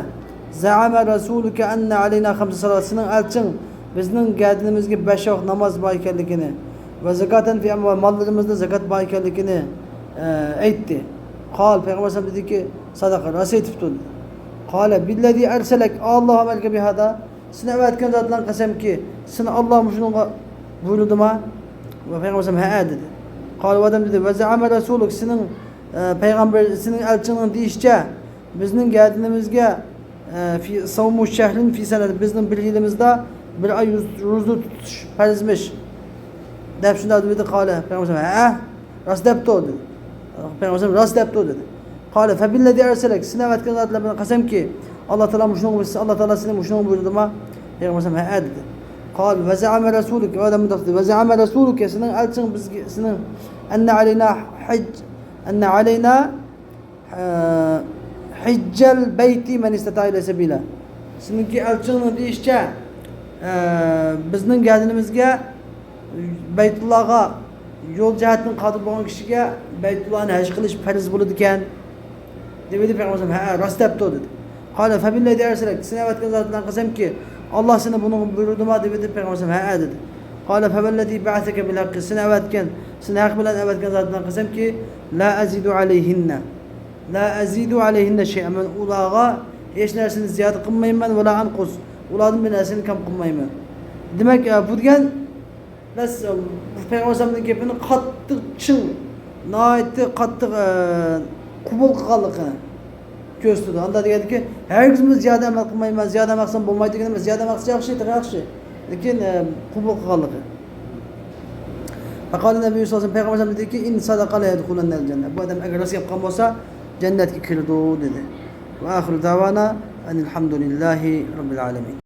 زەئەمە رەسۇلۇكە ئەننە ئەلەينا خەمسە سەلەۋات، سېنىڭ ئەلچىڭ بىزنىڭ گەدىنىمىزگە بەش ۋاقىت ناماز بار ئىكەنلىكىنى ۋە زەكاتەن فى ئەمۋال، ماللىرىمىزدا زەكات بار ئىكەنلىكىنى، ئە، ئېيتتى. قال، پەيغەمبەر ئەلەيھىسسالام دېدىكى، سەدەقە، راست ئېيتىپتۇ دېدى. قالە، بىللەزى ئەرسەلەك، ئاللاھۇ ئەمەركە بىھازا، سېنى ئەۋەتكەن زات بىلەن قەسەمكى، سېنى ئاللا مۇشۇنىڭغا بۇيرۇدىما؟ ۋە پەيغەمبەر ھەئە دېدى. قال، ئۇ ئادەم دېدى، ۋە زەئەمە رەسۇلۇك، سېنىڭ، ئە، پەيغەمبەر، سېنىڭ ئەلچىڭنىڭ دېيىشىچە، بىزنىڭ گەدىنىمىزگە، ئە، فى، سەۋمۇ شەھرىن فى سەنە، بىزنىڭ بىر يىلىمىزدا بىر ئاي روز-، روزا تۇتۇش پەرزمىش، دەپ شۇنداق دېدى. قالە، پەيغەمبەر ھەئە، راست دەپتۇ دېدى. پەيغەمبەر راست دەپتۇ دېدى. قالە، فەبىللەزى ئەرسەلەك، سېنى ئەۋەتكەن زات بىلەن قەسەمكى، ئاللا تائالا مۇشۇنىڭغا، ئاللا تائالا سېنى مۇشۇنىڭغا بۇيرۇدىما؟ پەيغەمبەر ھەئە دېدى. قال، ۋە زەئەمە رەسۇلۇك، ئۇ ئادەم مۇنداق دېدى، ۋە زەئەمە رەسۇلۇك، سېنىڭ ئەلچىڭ بىزگە، سېنىڭ، ئەننە ئەلەينا ھەج، ئەننە ئەلەينا، ئە، ھەججەل بەيتى مەن ئىستەتاە ئىلەيھى سەبىلا. سېنىڭكى ئەلچىڭنىڭ دېيىشىچە، ئە، بىزنىڭ گەدىنىمىزگە بەيتۇللاغا يول جەھەتتىن قادىر بولغان كىشىگە بەيتۇللانى ھەج قىلىش پەرز بولىدىكەن، دېۋىدى پەيغەمبەر ھەئە، راست دەپتۇ دېدى. قالە، فەبىللەزى ئەرسەلەك، سېنى ئەۋەتكەن زات بىلەن قەسەمكى، ئاللا سېنى بۇنىڭغا بۇيرۇدىما؟ دېۋىدى پەيغەمبەر ھەئە دېدى. قالە، فەۋەللەزى بەئەسەكە بىلھەققى، سېنى ئەۋەتكەن، سېنى ھەق بىلەن ئەۋەتكەن زات بىلەن قەسەمكى، لا ئەزىدۇ ئەلەيھىننە، لا ئەزىدۇ ئەلەيھىننە شەيئەن، مەن ئۇلارغا ھېچ نەرسىنى زىيادە قىلمايمەن، ۋەلا ئەنقۇس، ئۇلاردىن بىر نەرسىنى كەم قىلمايمەن. دېمەك، ئە، بۇ دېگەن، بەس، ئە، پەيغەمبەر ئەلەيھىسسالامنىڭ گېپىنى قاتتىق چىڭ، ناھايىتى قاتتىق، ئە، قوبۇل قىلغانلىقىنى كۆرسىتىدۇ. ئاندا دېگەندىكى، ھەرگىزمۇ زىيادە ئەمەل قىلمايمەن، زىيادە ئەمەل قىلسام بولمايدۇ دېگەن ئەمەس، زىيادە ئەمەل قىلسا ياخشى، تېخى ياخشى. لېكىن، ئە، قوبۇل قىلغانلىقى. فقال النبي صلى الله عليه وسلم، پەيغەمبەر ئەلەيھىسسالام دېدىكى، إن صدق ليدخلن الجنة. بۇ ئادەم ئەگەر راست گەپ قىلغان بولسا، جەننەتكە كىرىدۇ، دېدى. وآخر دعوانا أن الحمد لله رب العالمين.